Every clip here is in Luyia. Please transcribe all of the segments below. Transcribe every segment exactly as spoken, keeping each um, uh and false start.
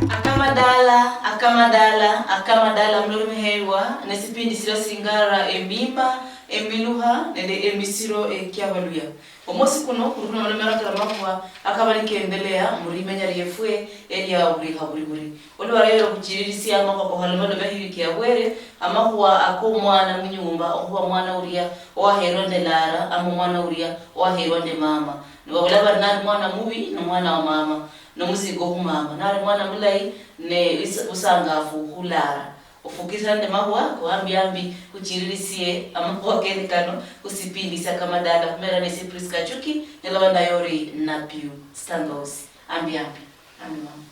Akamadala, akamadala, akamadala, muloli muheerwa, nesipindi sila singara emima, emiluha, nende emisiro ekiabaluya. Omosi kuno, kuli kuno malomera kala makhuwa akaba nikendeleya murimenya liefwe elia buli habuli buli. Olwa lero khuchililisia amakhuwa kokhalomalomeho iwiki yabwere, amakhuwa akomwana munyumba, okhuba mwana ulia owaherwa nde Lara, ama omwana ulia owaherwa nde mama. Nibabula bari nali mwana mubi, nomwana wa mama, nomuzigo khu mama. Nali mwana mulayi, ne is-, busangafu khu Lara. Ofukirira nde mahuwa ko ambi ambi, khuchiririsie amahuwa kene kano khusipindi sia Kamadala, khumera nesie Prisca Achuki, nyala ba naye ori Napiu Stangaus. Ambi ambi. Ambi mama.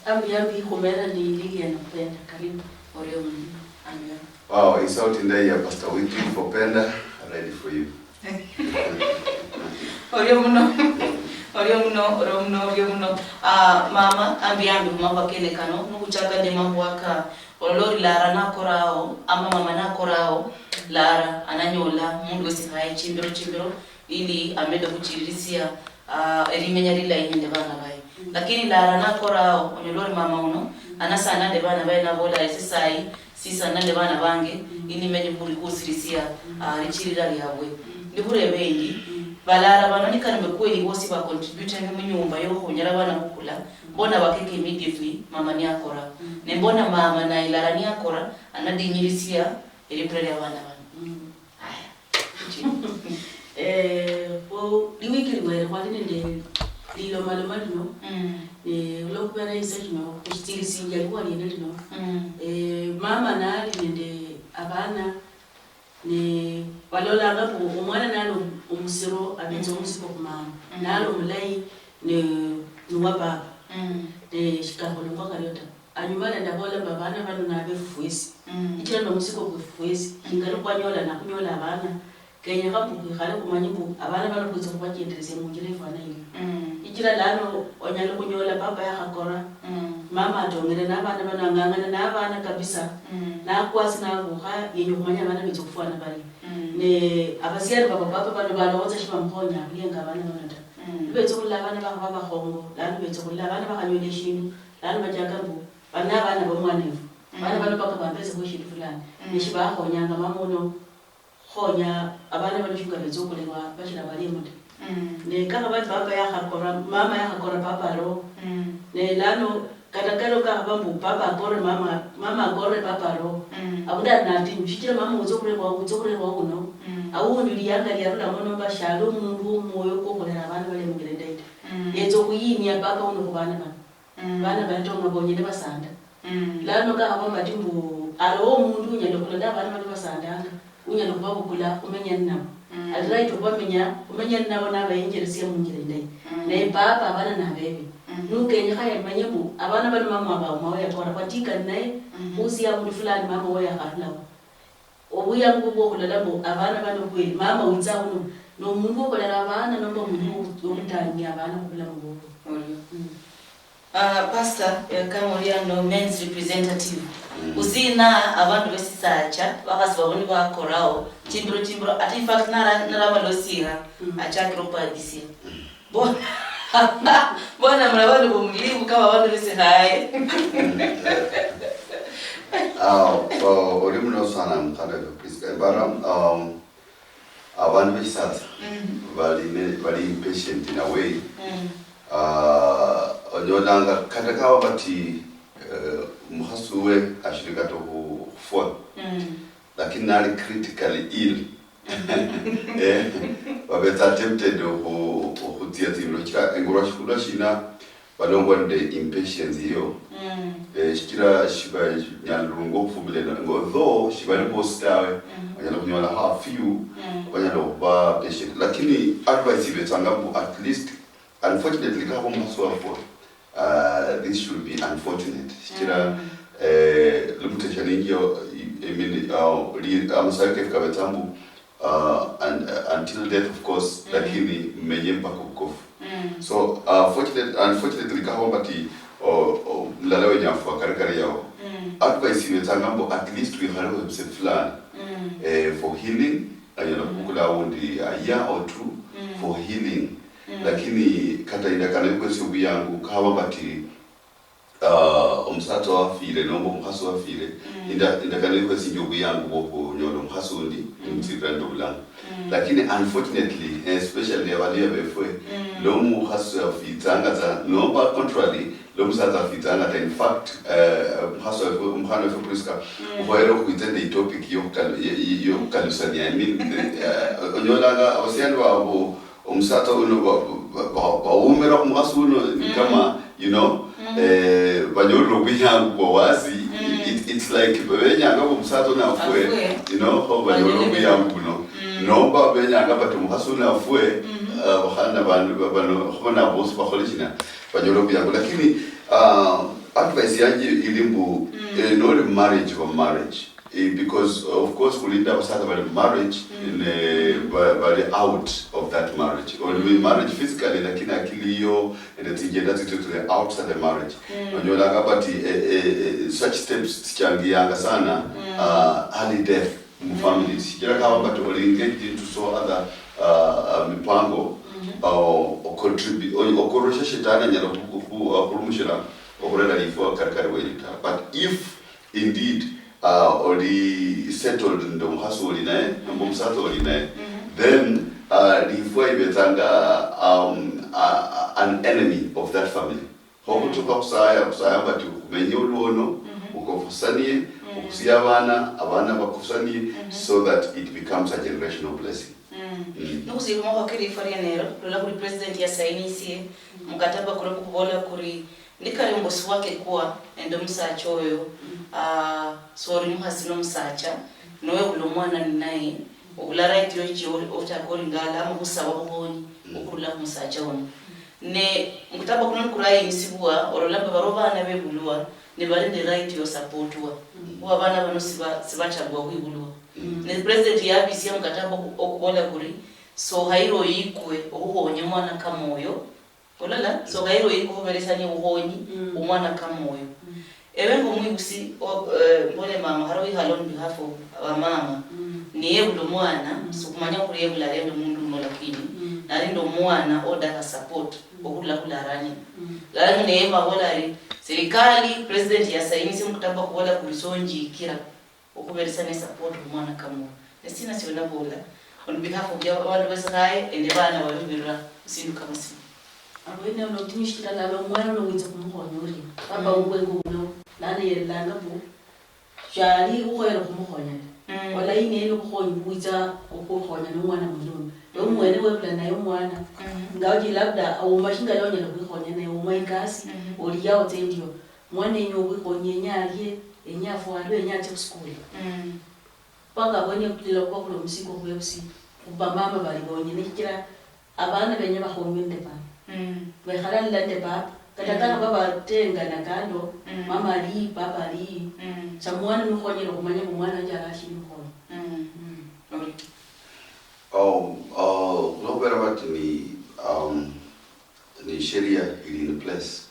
Ambi ambi, khumera ni Lilian Openda. Karibu. Orio muno. Ambi ambi. Wow, isauti indayi ya Pastor Wycliffe Openda, ready for you. Orio muno. Orio muno, orio muno, orio muno. Ah, mama, ambi ambi khumahuwa kene kano, nukhuchaka nde mahuwa ka Ololi Lara nakorao, ama mama nakorao, Lara ananyola mundu wesikhaye chimbiro chimbiro, ili amede khuchililisia, ah, elimenya lilayi nende bana baye. Lakini Lara nakorao, onyola ori mama uno, anasana nende bana baye nabola, "Ese sayi, sisana nende bana bange, ili menye khuri-, khusirisia, ah, richirira liabwe." Ndi khureba endi, balara bano nikali mbe kweli bosi ba contributing munyumba yokhunyala bana khukula, Mbona bakeka immediately mama niakora. Ne mbona mama naye Lara niakora, anadinyirisia elibula lia bana bano. Haya. Eh, khu liwiki liwere khwali nende lilomaloma lino, ne olwokhubera isa lino khushitsirisinjia likhuwa liene lino. Eh, mama nali nende abana Ne balolanga mbu omwana nali omusiro abetsa omusiko khumama, nali omulayi ne, niwa papa. Ne shikakholangwa kario ta. Anyuma nende abola mbu abana bano nabefu fwesi. Shichira nomusiko kwefu fwesi. Shinga nikwanyola nakhunyola abana. Kenyekha mbu khwikhale khumanye mbu abana bano khwitsa khubachenderesia munjira ifwana ino. Shichira lano onyala khunyola papa yakhakora, mama atong'ere nabana bano, ang'ang'ana nabana kabisa, nakwasi nabukha, yenya khumanya abana betsa khufwana barie. Ne abasiani baba papa bano balowatsa shibamukhonya abulienga abana bano ta. Nibetsa khulala abana bakhaba abakhongo, lano betsa khulala abana bakhanyola eshindu, lano bachaka mbu, bano nabana bomwana efu. Bana bano paka bambetsekho eshindu fulani. Ne shibakhonyanga mama uno khukhonya abana bano shinga betsa okhulerwa bashira baliemo ta. Ne kakhaba mbu papa yakhakora, mama yakhakora papa aro. Ne lano kata kano kakhaba mbu papa akore mama, mama akore papa aro. Abundu ali natinyu, shichira mama witsa okhurebwa, witsa okhurebwa uno. Aundi liyanga liarulamo nomba shali omundu womwoyo kwokholera abana bali mungira indayi ta. Yetsa okhuyinia papa uno khubana bano. Bana bali tonga bonyene basanda. Lano kakhaba mbu ati mbu, aliwo omundu unyala okhulola abana bano basandanga, unyala khubabukula khumenya ninabo. Ali right okhubamenya, khumenya ninabo nabayenjeresia munjira indayi. Naye papa abana nabebe. Nukenyekha yamanye mbu, abana bano mama wabaumawo yakora, kwatika ninaye, khusia abundu fulani mama waye yakharulawo. Obuyangu bwo khulola mbu abana bano kweli, mama witsa uno, nomundu wokholera abana nomba omundu wo-, womutang'ia abana khubulamu bubwe. Orio. Ah, Pastor, eh, kama uli ano men's representative, usina abandu besisacha, bakhasi babo nibakorao, chimbiro, chimbiro, ate in fact, nara-, narabalosira, achakire okhubadisia. Bo-, bona muli abandu bomulimu kama abandu besikhaye. Ah, oh, oli muno sana mukanda wa Prisca. Bara, um, abandu besisatsa bali ne, bali impatient in a way. Ah, onyolanga kata kaba bati, eh, omukhasi we ashiri kata okhu-, okhufwa. Lakini nali critically ill. Eh, babetsa tempted okhu-, okhutsia tsimbiro, shichira engolwa shikhulwa shina balongwa nende impatience iyo. Eh, shichira shiba nyalirunga okhufumila eno, ngo, though shibali bosi tawe, banyala khunyola ha few, banyala okhuba patient. Lakini advice ibetsanga mbu at least, unfortunately, kakho omukhasi wafwa, uh, this should be unfortunate. Shichira, eh, limutesha ninjio, I, I mean, uh, li-, amasayo kefu kabetsa mbu, uh, un-, uh, until death, of course, lakini mmenye mpaka obukofu. So, uh, fortunate-, unfortunately, kakho mbu ati, o-, o-, mulala wenya afwa kare kare yao. Advice ibetsanga mbu at least wikhale webise fulani, eh, for healing, anyala khubukula aundi a year or two for healing. Lakini kata indakano yokhwesia obuyangu, kakhaba mbu ati, ah, omusatsa wafire nomba omukhasi wafire, inda-, indakano ikhwesinjia obuyangu bwokhunyola omukhasi undi, nimutsirira nende obulamu. Lakini unfortunately, especially abaluya befwe, lo omukhasi afitsanga tsa, nomba contrary, lo omusatsa afitsanga ta. In fact, eh, omukhasi wefwe, omukhana wefwe Prisca, ukhoyere okhwitsa nende itopic yokhukal-, ye-, ye-, yokhukalusania. I mean, eh, onyolanga abasiani babo, omusatsa uno ba-, ba-, ba-, bawumira khumukhasi uno, ni kama, you know, eh, banyolire obuyangu bwa wasi. It, it's like benyanga mbu omusatsa uno afwe, you know, kho banyole obuyangu buno. Nomba benyanga bati omukhasi uno afwe, eh, bakhana bano, ba-, bano, kho bano bosi bakhole shina, banyole obuyangu. Lakini, ah, advice yanje ili mbu, eh, noli marriage ba marriage. Eh, because, of course, khuli nende abasatsa bali mu marriage, ne ba-, bali out of that marriage. Oli mu marriage physically, lakini akili yo nende tsinjenda tsitsio tsili outside the marriage. Onyolanga bati, eh, eh, eh, such steps tsichangiyanga sana, uh, early death mu families. Shichira kaba bati oli engaged into so other, uh, uh, mipango, uh, ocontribu-, o-, okorosha shetani anyala khu-, khu-, uh, khurumushira okhurera lifwa kari kari wene ta. But if indeed, uh, oli settled nende omukhasi oli naye, nomba omusatsa oli naye, then, uh, lifwa ibetsanga, um, uh, an enemy of that family. Kho khutukha khusaya, khusaya mbu ati khumenye olwono, ukofusanie, ukhusie abana, abana bakufusanie, so that it becomes a generational blessing. Nikhusilikha makhuwa kelifwa lienelo, lola khuli president yasainisie mukataba kulia kukhubola kuri, nikali mbu siwakekwa nende omusacha oyo, ah, sori mukhasi nomusacha, nowebula omwana ninaye, obula right yochia ori-, ochaka oringala ama khusaba obukhonyi okhurula khumusacha uno. Ne mukataba kuno nikurayinisibwa, olola mbu bario bana bebulwa, nibali nende right yosapotiwa. Khuba abana bano siba-, sibachagua khwibulwa. Ne president yabisia mukataba oku-, okubola kuri, sokhayire oyikwe okhukhonya omwana kama oyo. Olola, sokhayire oyikwe okhuberesania obukhonyi omwana kama oyo. Ewe ngomwibusi, o-, eh, mbole mama, haro wikhala on behalf of abamama. Niyebula omwana, sikhumanya khuri yebula aria nende omundu uno, lakini nali nende omwana odakha support okhurula khularani. Lano neye mabola ari, serikali, president yasainisie mukataba kubola kuri sonjikira okhuberesa ne support khumwana kama oyo. Ne sina sionabola on behalf of ya-, abandu besikhaye nende bana babirira musindu kama sino? Abwene uno otinyu shichira lala omwana uno witsa khumukhonya orie? Papa wubwenge uno lano yelanga mbu shali ukhoyere khumukhonya ta. Olayi neli obukhonyi bwitsa okhukhonya nomwana muno uno. Lero omwene webula naye omwana. Ngaoji labda auma shinga lonyala khwikhonya naye, uma ikasi, oli yao tsa endio. Mwana yenya obwikhonyi, yenya alie, yenya afwalwe, yenya atsie khusukuli. Paka abwene khutila khuba khuli omusigo khwebusi, khubamama bali bonyene, shichira abana benya bakhonywe nende papa. Bekhala alala nende papa. Kata kaba batengana kando, mama ali, papa ali. Sa mwana nikhonyera okhumanya mbu mwana wanje arashili mukhonyi. Oh, oh, khulwa khubera bati ni, um, ni sheria ili in place,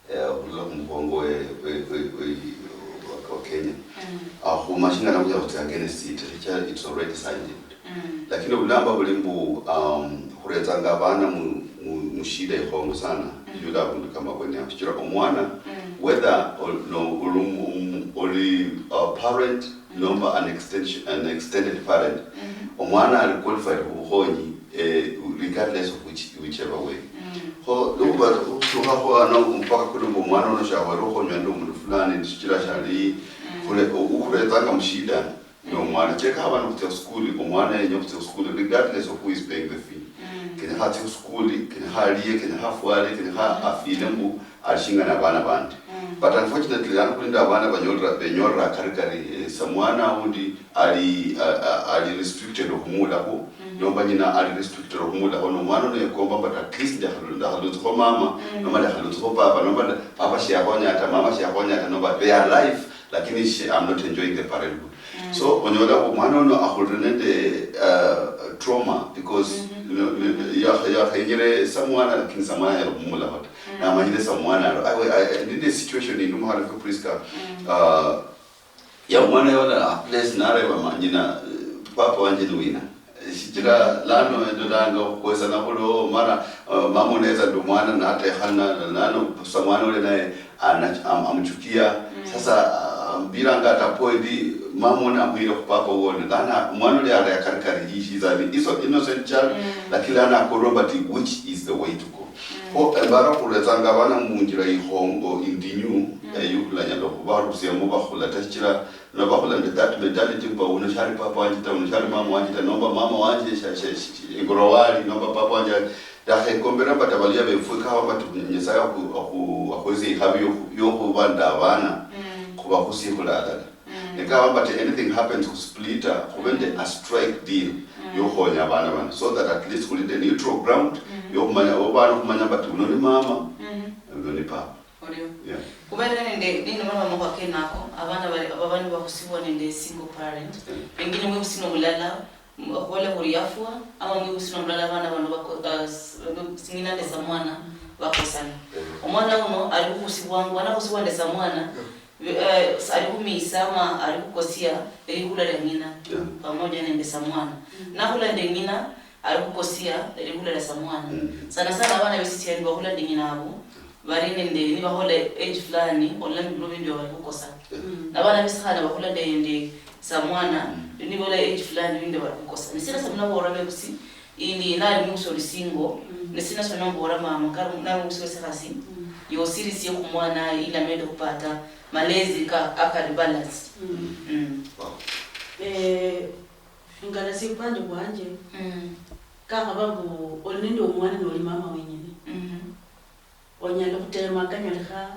eh, okhurula khumukhongo we, we, we, we, wa, wa Kenya. Ah, khumashingana khunyala khutsia against it, shichira it's already signed. Lakini obulamba buli mbu, um, khuretsanga abana mu, mu, mu shida ikhongo sana, yula abundu kama bwene awo. Shichira omwana, whether ol-, no, ol-, um, oli a parent, nomba an extension, an extended parent, omwana ali qualified khubukhonyi, eh, regardless of which, whichever way. Kho, lukhuba khutukha khwano mpaka kuli mbu omwana uno shakhwere okhonywa nende omundu fulani, shichira shali, khule-, u-, ukhuretsanga mushida, nomwana. Cheka abana khutsia khusukuli, omwana yenya khutsia khusukuli, regardless of who is paying the fee. Kenyekha atsie khusukuli, kenyekha alie, kenyekha afwale, kenyekha afile mbu, ali shinga nabana bandi. But unfortunately, lano khuli nende abana banyolera, benyolera kari kari, eh, samwana aundi ali, a-, a-, ali restricted okhumulakho, nomba nyina ali restricted okhumulakho, nomwana uno yekomba, but at least ndakhalu-, ndakhalutsikho mama, nomba ndakhalutsikho papa, nomba nda-, papa shiakhonya ta, mama shiakhonya ta, nomba they are alive, lakini she, I'm not enjoying the parenthood. So, onyola omwana uno akhulire nende, uh, trauma because no, no, no, yakha-, yakhenyere samwana, lakini samwana anyala khumulakho ta. Namanyire samwana alo. Awe, awe, nende situation indi mukhana fwe Prisca, uh, ya mwana yola a place nareba manyina, eh, papa wanje ni wina. Eh, shichira lano endolanga okhukwesana khulo, mara, uh, mama unaweza ndo mwana natekhana, lano samwana ule naye Ana-, am-, amuchukia. Mm. Sasa, ah, mbiranga at a point, mama wona amwire khu papa wone. Lana mwana uli ara ya kari kari, he, he's an iso-, innocent child, mm, lakini lana akorwa, but which is the way to go? Mm. Kho, embara khuretsanga abana munjira ikhongo indinyu, mm, eh, yokhulanyala khubarusiamo bakhula ta, shichira nobakhula nende that mentality mbu uno shali papa wanje ta, uno shali mama wanje ta, nomba mama wanje sha-, sha-, sha-, ingorowali, nomba papa wanje, ndakhekombera mbu ata balia befwe kawa mbu ati Nyasaye akhu-, akhu-, akhwesie ikhabi yokhu-, yokhuba nende abana, mm, khubakhusie khuli alala. Mm. Nikawa mbu ati anything happens khusplita, khube nende, mm, a strike deal, mm, yokhuhonya abana bano, so that at least khuli nende neutral ground, mm, yokhumanya, obana khumanya mbu ati uno ni mama, mm, uno ni papa. Orio. Yeah. Khubera nende, nindi mwana wa makhuwa kenako, abana bali, ababa nibakhusibwa nende single parent, yeah, pengine mwebusi nobulala, m-, okhole khuri yafwa, ama mwebusi nomulala abana bano bako-, bas-, sing'ina nende samwana bakosana. Yeah. Omwana uno ali khukhusibwangwa, nakhusibwa nende samwana, yeah, eh, ali khumiisa ama ali khukosia elikhula lia ng'ina, yeah, pamoja nende samwana. Mm. Nakhula nende ng'ina, ali khukosia elikhula lia samwana. Mm. Sana sana abana besisiani bakhula nende ng'ina abo, bali nende, nibakhola age fulani, olola mbu bino bindu bia bali khukosa. Mm. Nabana besikhana bakhula nende samwana, mm, nibola age fulani bindu bia bali khukosa. Nisina sa munabola bebusi, ili nali mwibusi oli single, mm, nisina sa munabola mama, kali nali mwibusi wesikhasi, mm, yosirisie khumwana ili amende khupata malezi ka, akali balance. Mm. Mm. Wow. Eh, Ngalasia upande bwanje, mm, kakhaba mbu oli nende omwana noli mama wenyene, mhm, onyala khutema kanyalikha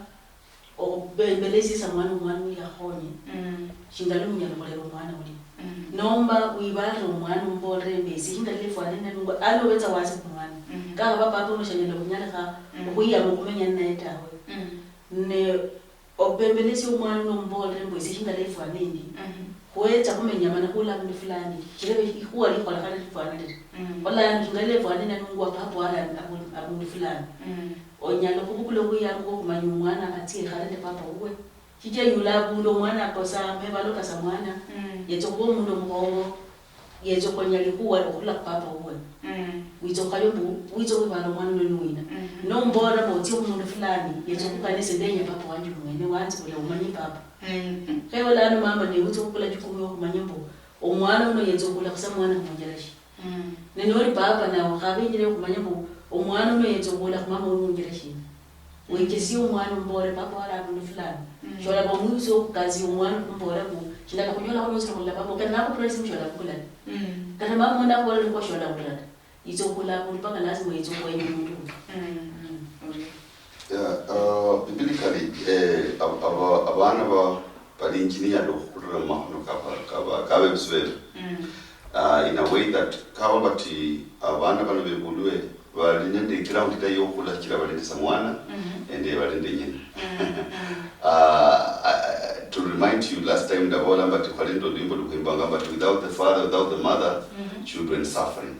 okhubembelesia sa mwana, omwana uyo akhonye, mm, shinga lwa munyala khulera omwana ulia. Mm. Nomba wibalire omwana omubolere mbu esie shinga lwa efwanane nungwa, ali obetsa wasi khumwana. Mm. Kakhaba papa uno shanyala khunyalikha, mm, okhwiyama okhumenya ninaye tawe. Mm. Ne obembelesie omwana uno omubolere mbu esie shinga lwa efwana endi, mhm, khwetsa khumenya mana khula abundu fulani, shilebe ikhuwa likholekhana lifwana liri. Mm. Olano shinga lwa efwana ena nungwa papa wali abu-, abundu fulani. Mm. Onyala khubukula obwiyangu bwokhumanya omwana atsie ekhale nende papa wuwe. Shichira yula abundu omwana akosa, mebalo kasa mwana, mm, yetsa okhuba omundu omukhongo, yetsa okhwenya likhuwa okhurula khu papa wuwe. Mm. Witsa okhukhaya mbu, witsa okhwibala omwana uno ni wina. Mhm. Nombola mbu otsie khumundu fulani, yetsa, mm, okhukana esie ndenya papa wanje omwene, wanzibula omanye papa. Mm. Khe olano mama niye witsa okhukula jukumu yokhumanya mbu omwana uno yetsa okhula khusa mwana munjira shi. Mm. Ne noli papa nawe okhaba injira yokhumanya mbu omwana uno yetsa okhula khumama wuwe munjira shina. Wechesie omwana omubolere papa wali abundu fulani. Mm. Sholaba omwibutsa okhukasia omwana omubolere mbu, shindala khunyola khulosire khulala papa, okana nakhupira esimu shola bukula ta. Mm. Kata mama uno akhubolere likhuwa shola bukula ta. Yitsa okhula abundu mpaka lazima yitsa okhwenya omundu uno. Mm, mm, orio. Yeah, uh, biblically, eh, ab-, aba-, abana ba-, bali engineered okhurula mumakhono kaba-, kaba-, kabebusi befu. Mm. Uh, in a way that kaba bati abana bano bebulwe, bali nende ground ilayi yokhula, shichira bali nende samwana, mhm, nende bali nende nyina. Mm, mm. Ah, ah, to remind you, last time ndabola mbu ati khwali nende olwimbo lukhwimbanga mbu ati, "Without the father, without the mother, mhm, children suffering."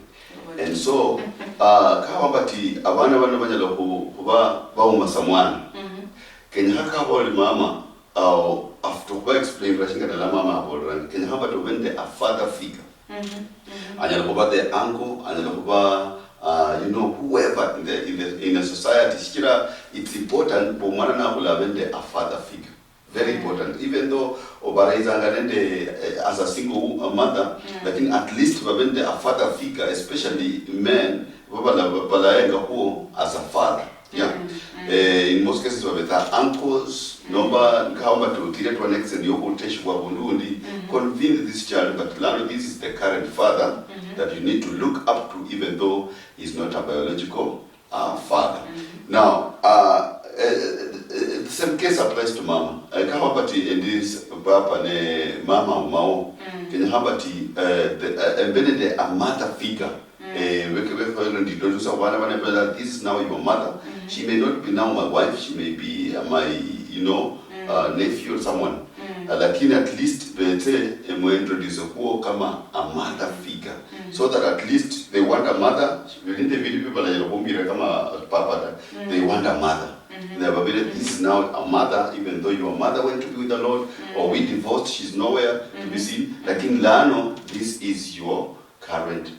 Right. And so, ah, kaba mbu ati abana bano banyala khu-, khuba bauma samwana. Mhm. Kenyekha kaba oli mama, awo, after khuba explainira shinga ndala mama abolera, kenyekha mbu ati obe nende a father figure. Mhm, mhm. Anyala khuba the uncle, anyala khuba, uh, you know, whoever in the, in the, in a society. Shichira it's important mbu omwana nakhula abe nende a father figure. Very, mm, important. Even though obaraizanga nende, eh, as a single wo-, a mother, mm, lakini at least babe nende a father figure, especially men, bo bala-, balayenga khuo as a father. Yeah. Mm, mm. Eh, in most cases, babetsa uncles, mm, nomba, kaba mbu ati otire to an extent yokhuteshibwa abundu undi, mm-hmm, convince this child, but lano this is the current father, mm-hmm, that you need to look up to, even though he's not a biological, uh, father. Mm-hmm. Now, uh, eh, eh, the same case applies to mama. Eh, kaba mbu ati endi papa ne mama umao, mm, kenyekha mbu ati, eh, the, eh, embe nende a mother figure. Mm. Eh, beke, beke, beke, ndi introduce abana bane, but this is now your mother. Mm-hmm. She may not be now my wife, she may be, uh, my, you know, mm, uh, nephew or someone. Mm. Uh, lakini at least betse, eh, mu introduce khuo kama a mother figure. Mm. So that at least they want a mother, nende bindu bibanyala khumbira kama papa ta. Mm. They want a mother. Mm-hmm. They have a very, this is now a mother, even though your mother went to be with the Lord, mm, or we divorced, she's nowhere to be, mm-hmm, seen. Lakini lano, this is your current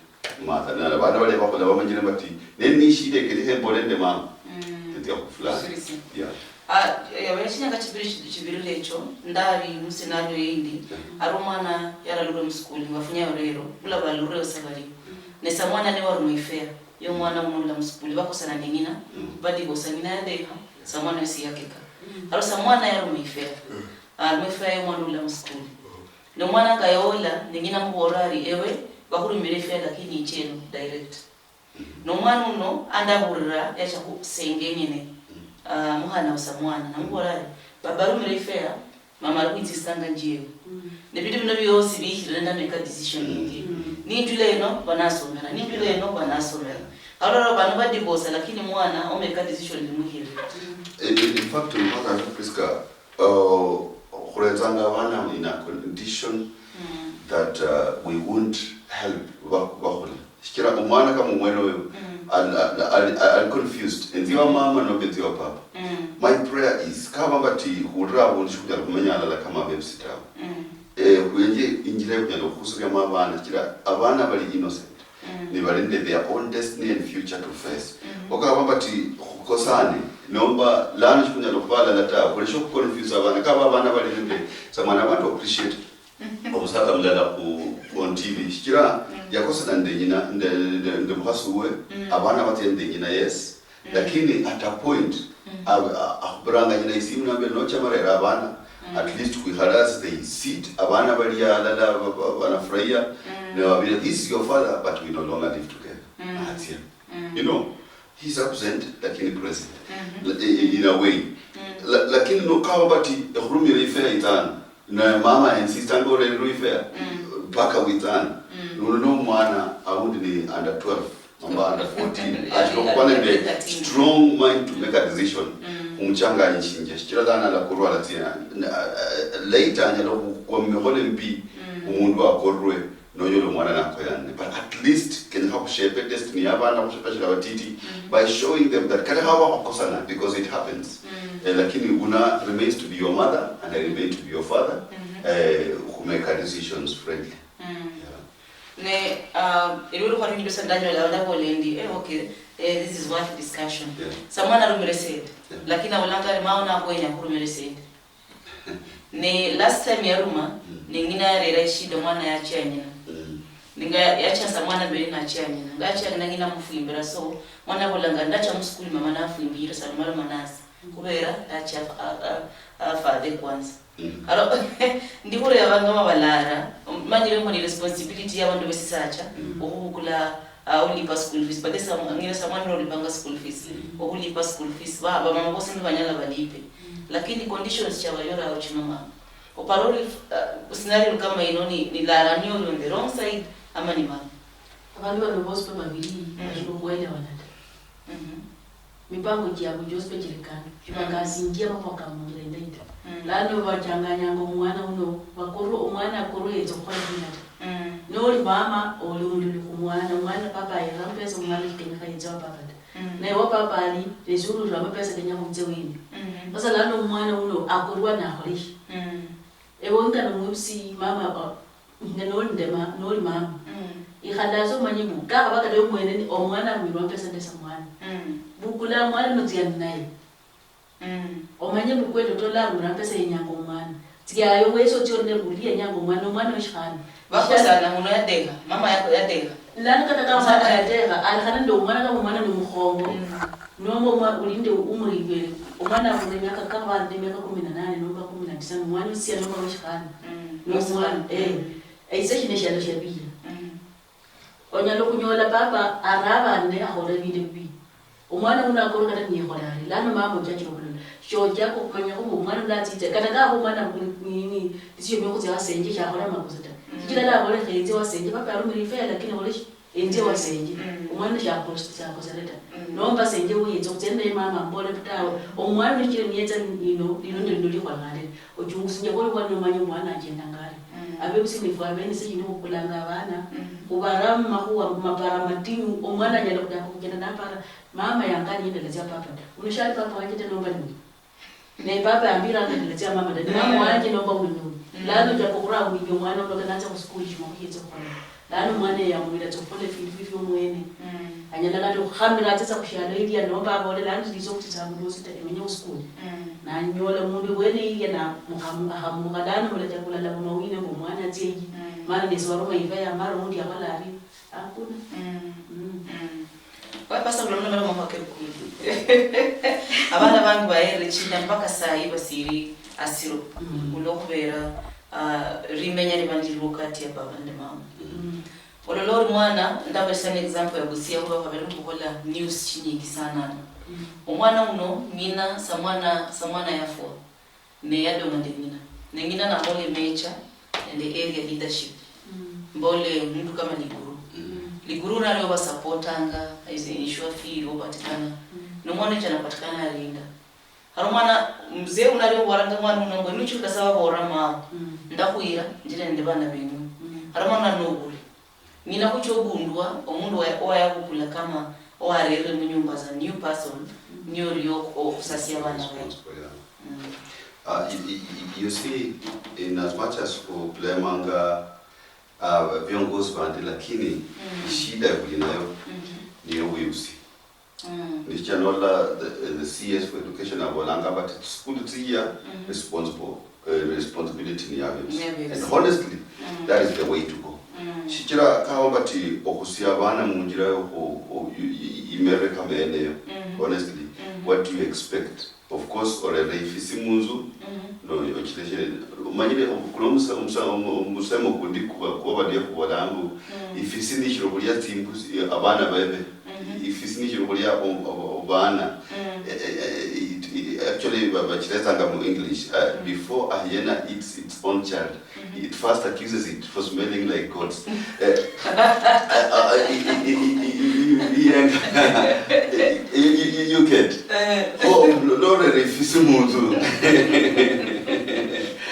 mother. Na bana bale bakhola bamanyire bati, "Ne ni shida ekeri hembole nde mama." Mm. Ndia khufulani. Seriously. Yeah. Ah, yabere chinyanga chibiri chi-, chibirire echo, ndali mu scenario yindi, ari omwana yaralurwe mu school, bafunyayo rero, bula balureo sa bali. Ne samwana niwe wari mu affair yo mwana uno ula mu school, bakosana ne ng'ina, badivosa, ng'ina yadekha, samwana yosi yakeka. Aro samwana yari mu affair. Ah, mu affair yo mwana ula mu school. Ne omwana nga yola, ne ng'ina mubola ari, "Ewe, bakhurumire affair lakini icheno direct." Nomwana uno andabulira yacha khusenge enyene, ah, mukhana usa mwana, namubola ari, "Baba arumire ifare, mama ari khwitsisanga njiewe." Nebindu bino biosi bikhirire ndameka decision yingie. Ninjula eno, banasomera, ninjula eno, banasomera. Alora bano badivorce, lakini mwana omeka decision limukhirire. In, in, in fact, mpaka Prisca, uh, khuretsanga abana in a condition that, uh, we won't help ba-, bakhule. Shichira omwana kama omwene oyo, ali, ali, ali, ali confused. Enzi wa mama nomba enzi wa papa. My prayer is, kaba bati khulira abundu shikhunyala khumenya halala kama abebusi tawe. Eh, khwenje injira yokunyala okhukhusiriamo abana, shichira abana bali innocent. Nibali nende their own destiny and future to face. Okaba bati khukosane, nomba lano shikhunyala okhuba halala tawe, khuleshe okhuconfuse abana. Kaba abana bali nende, samwana, I want to appreciate omusatsa mulala khu, khu on T V. Shichira yakosana nende nyina, nende, nende, nende mukhasi uwe, abana batsia nende nyina, yes. Lakini at a point, a-, a-, akhupiranga nyina isimu nambere, "Nocha marera abana, at least khwikhale as they sit, abana bali halala, ba-, ba-, banafurahia." Ne wabira, "This is your father, but we no longer live together." Natsia. You know, he's absent, lakini present. La-, i-, i-, in a way. La-, lakini nokaba bati, ekhurumira ifare itsano, na mama insistanga orerwe ifare, paka witsano. Nono nomwana, aundi ni under twelve, nomba under fourteen. Achira okhuba nende strong mind to make a decision. Khumuchanganyishinjia. Shichira lano alakorwa alatsia, na, eh, later anyala okhukwa mumikhono embi, omundu akorwe, nonyola omwana nakoyane. But at least, kenyekha khushepe destiny ya abana, khushepe bashira batiti, by showing them that kata khaba bakhukosana, because it happens. Eh, lakini una remains to be your mother, and I remain to be your father. Eh, khumeka decisions friendly. Yeah. Ne, ah, iliwo lukhwali nibesa ndanyola, ndabola endi, eh, okay, eh, this is worth discussion. Yeah. Samwana alumire said, lakini abolanga ari, "Mao nakwenya khurumire said." Ne last time yaruma, ne ng'ina yarera eshida, omwana yachia nyina. Ninga yachia samwana mberi nachia nyina. Ngachia nyina, ng'ina mufwimbira, so, mwana abolanga, "Ndacha mu school, mama nafwimbire, saluma luma nasi." Kubera ndacha a, a, a father kwanza. Aro, ndi khurebanga mabalara, manyire mbu ni responsibility ya bandu besisacha, okhubukula, ah, ulipa school fees. But esa, ngire sa mwana ulipanga school fees, okhulipa school fees. Ba, ba mama bosi nibanyala balipe. Lakini conditions cha bayora au chino mama. Opara uli, ah, scenario kama ino ni, ni lara ni on the wrong side, ama ni mama? Abandu bano bosi babili bashili okhwelewana ta. Mipango chiabwe chiosi bechiri kando. Shibakasinjia mapaka munjira indayi ta. Lano bachanganyanga omwana uno, bakorwe, omwana akorwe yetse khukhola bina ta. Noli mama, oli omululu khumwana, omwana papa ayera amapesa, omwana shikenyekha yetse wa papa ta. Naye wa papa ali, nesurura amapesa kenya khutse wina. Sasa lano omwana uno akorwa nakhole shi? Ewe ngana mwibusi mama, o-, nga noli nde ma-, noli mama. Ikhala asi omanye mbu, kakhaba kata omwene ni omwana arumilwa mpesa ndesa mwana. Bukula mwana notsia ninaye. Omanye mbu kweli otola arumilwa mpesa yenyanga omwana. Tsiayo wesi otsia orule mbu uli yenyanga omwana, omwana weshikhana. Bakosana, muno yadekha, mama yako yadekha. Lano kata kama mama yadekha, alekhana nende omwana kama omwana ni mukhongo. Nomba omwa-, ulinde umulibere. Omwana akhula emyaka, kakhaba nende emyaka kumi na nane nomba kumi na tisa, nomwana osia nomba weshikhana. Nomwana, eh. Esie shino eshialo shia Vihiya. Onyala okhunyola papa arabane akhola ebindu ebibii. Omwana uno akorwa kata niyekhola ari, lano mama ochachire okhulola. Shochaka okhumanyakho mbu omwana uno atsitse, kata kaba omwana akhuli nini, nisio biokhutsia wasenje, shakhola amakosa ta. Sichira labole khenze wasenje, papa yarumire ifare, lakini akhole shi? Enzie wasenje. Omwana shakos-, shakosere ta. Nomba senje wuyetsa khutsia nende mama ambole tawe. Omwana uno shichira niyetsa lino, lino ndilo likholanga lino. Ochungusinjia khuli khwali nomanya omwana achendanga ari. Abebusi nifwe abene seshindi khukulanga abana, khubara mumakhuwa mapara matinyu, omwana anyala khuchaka khuchenda napara, "Mama yangani endala tsia papa ta. Uno shali papa wanje ta nomba niwe?" Ne papa yambiranga endala tsia mama ta, ni mama wanje nomba uno niwe? Lano ochaka khuraulinjia omwana uno kata natsia khusikuli shino khuyetse khukhola. Lano omwana eyo yamuyira tsa okhukola efindu fifio omwene. Mm. Anyala kata okhukhamira atsitsa khushialo ilia nomba abole lano nditsa okhutitsa abundu hosi ta, emenye khusikuli. Mm. Nanyola omundu wene ilia na mukhamu-, akhamukha lano mulacha khulala mumawine mbu omwana atsie eyi. Mm. Mani nesi waruma iva yamara oundi akhola ari. Hakuna. Mm. Mm. Mm. Wa pasa kulomba mara mwaka kumi. Abana bangi bahere chinda mpaka saa hii basiri asiro. Mm. Ulo kubera, ah, rimenya riba ndiriwo kati ya baba nende mama. Mm. Olola ori mwana, ndabesa ne example ya Busia, khuba khabere mukhola news chinyingi sana ano. Mm. Omwana uno, ng'ina, samwana, samwana yafwa. Ne yadong'a nde ng'ina. Ne ng'ina nabola emecha nende area leadership. Mm. Mbole omundu kama Liguru. Mm. Liguru nali obasapotanga, ise ensure fee iliwo patikana. Mm. Nomwana echa napatikana alinda. Hari omwana, mzee uno ali oboranga mwana uno mbu, "Nuchirika sa waborera mawo, mm, ndakhuyira, njire nende bana beng'we." Mm. Hari omwana nali noburi. Ng'ina khuchia ogundwa omundu owa-, owayabukula kama owarerire munyumba as a new person, mm, niye orio o-, okhusasia abana baye. Responsible, yeah. Mm. Ah, y-, y-, y-, you see, in as much as khublamanga, ah, viongozi bandi, lakini, mm, shida yabuli nayo, mhm, niyo bwibusi. Mm. Nichia nola the, the C S for education abolanga bati, "School tsiya, mhm, responsible, eh, responsibility ni ya bebusi." Ni ya bebusi. And honestly, mm, that is the way to go. Mm. Shichira kawo bati okhusia abana munjira yo khu-, khu-, i-, i-, imerere kama yeneyo. Mm. Honestly, mm, what do you expect? Of course, orera ifisi munzu, mm, no, ochileshe, omanyire, obu-, kuna omusa-, omusa-, omu-, omusemo kundi kuba, kuba balia kubola mbu, mm, ifisi nishiri khulia tsimbusi, abana bebe. Mhm. Ifisi nishiri khulia o-, o-, o-, bana. Mm. Eh, eh, eh, it, it, actually, ba-, bachiletsanga mu English, uh, mm, before a hyena eats its own child, mhm, it first accuses it for smelling like goats. Eh, uh, uh, uh, y-, y-, y-, y-, y-, y-, y-, you, you, you, you get? Eh. Oh, lo-, lorera ifisi munzu.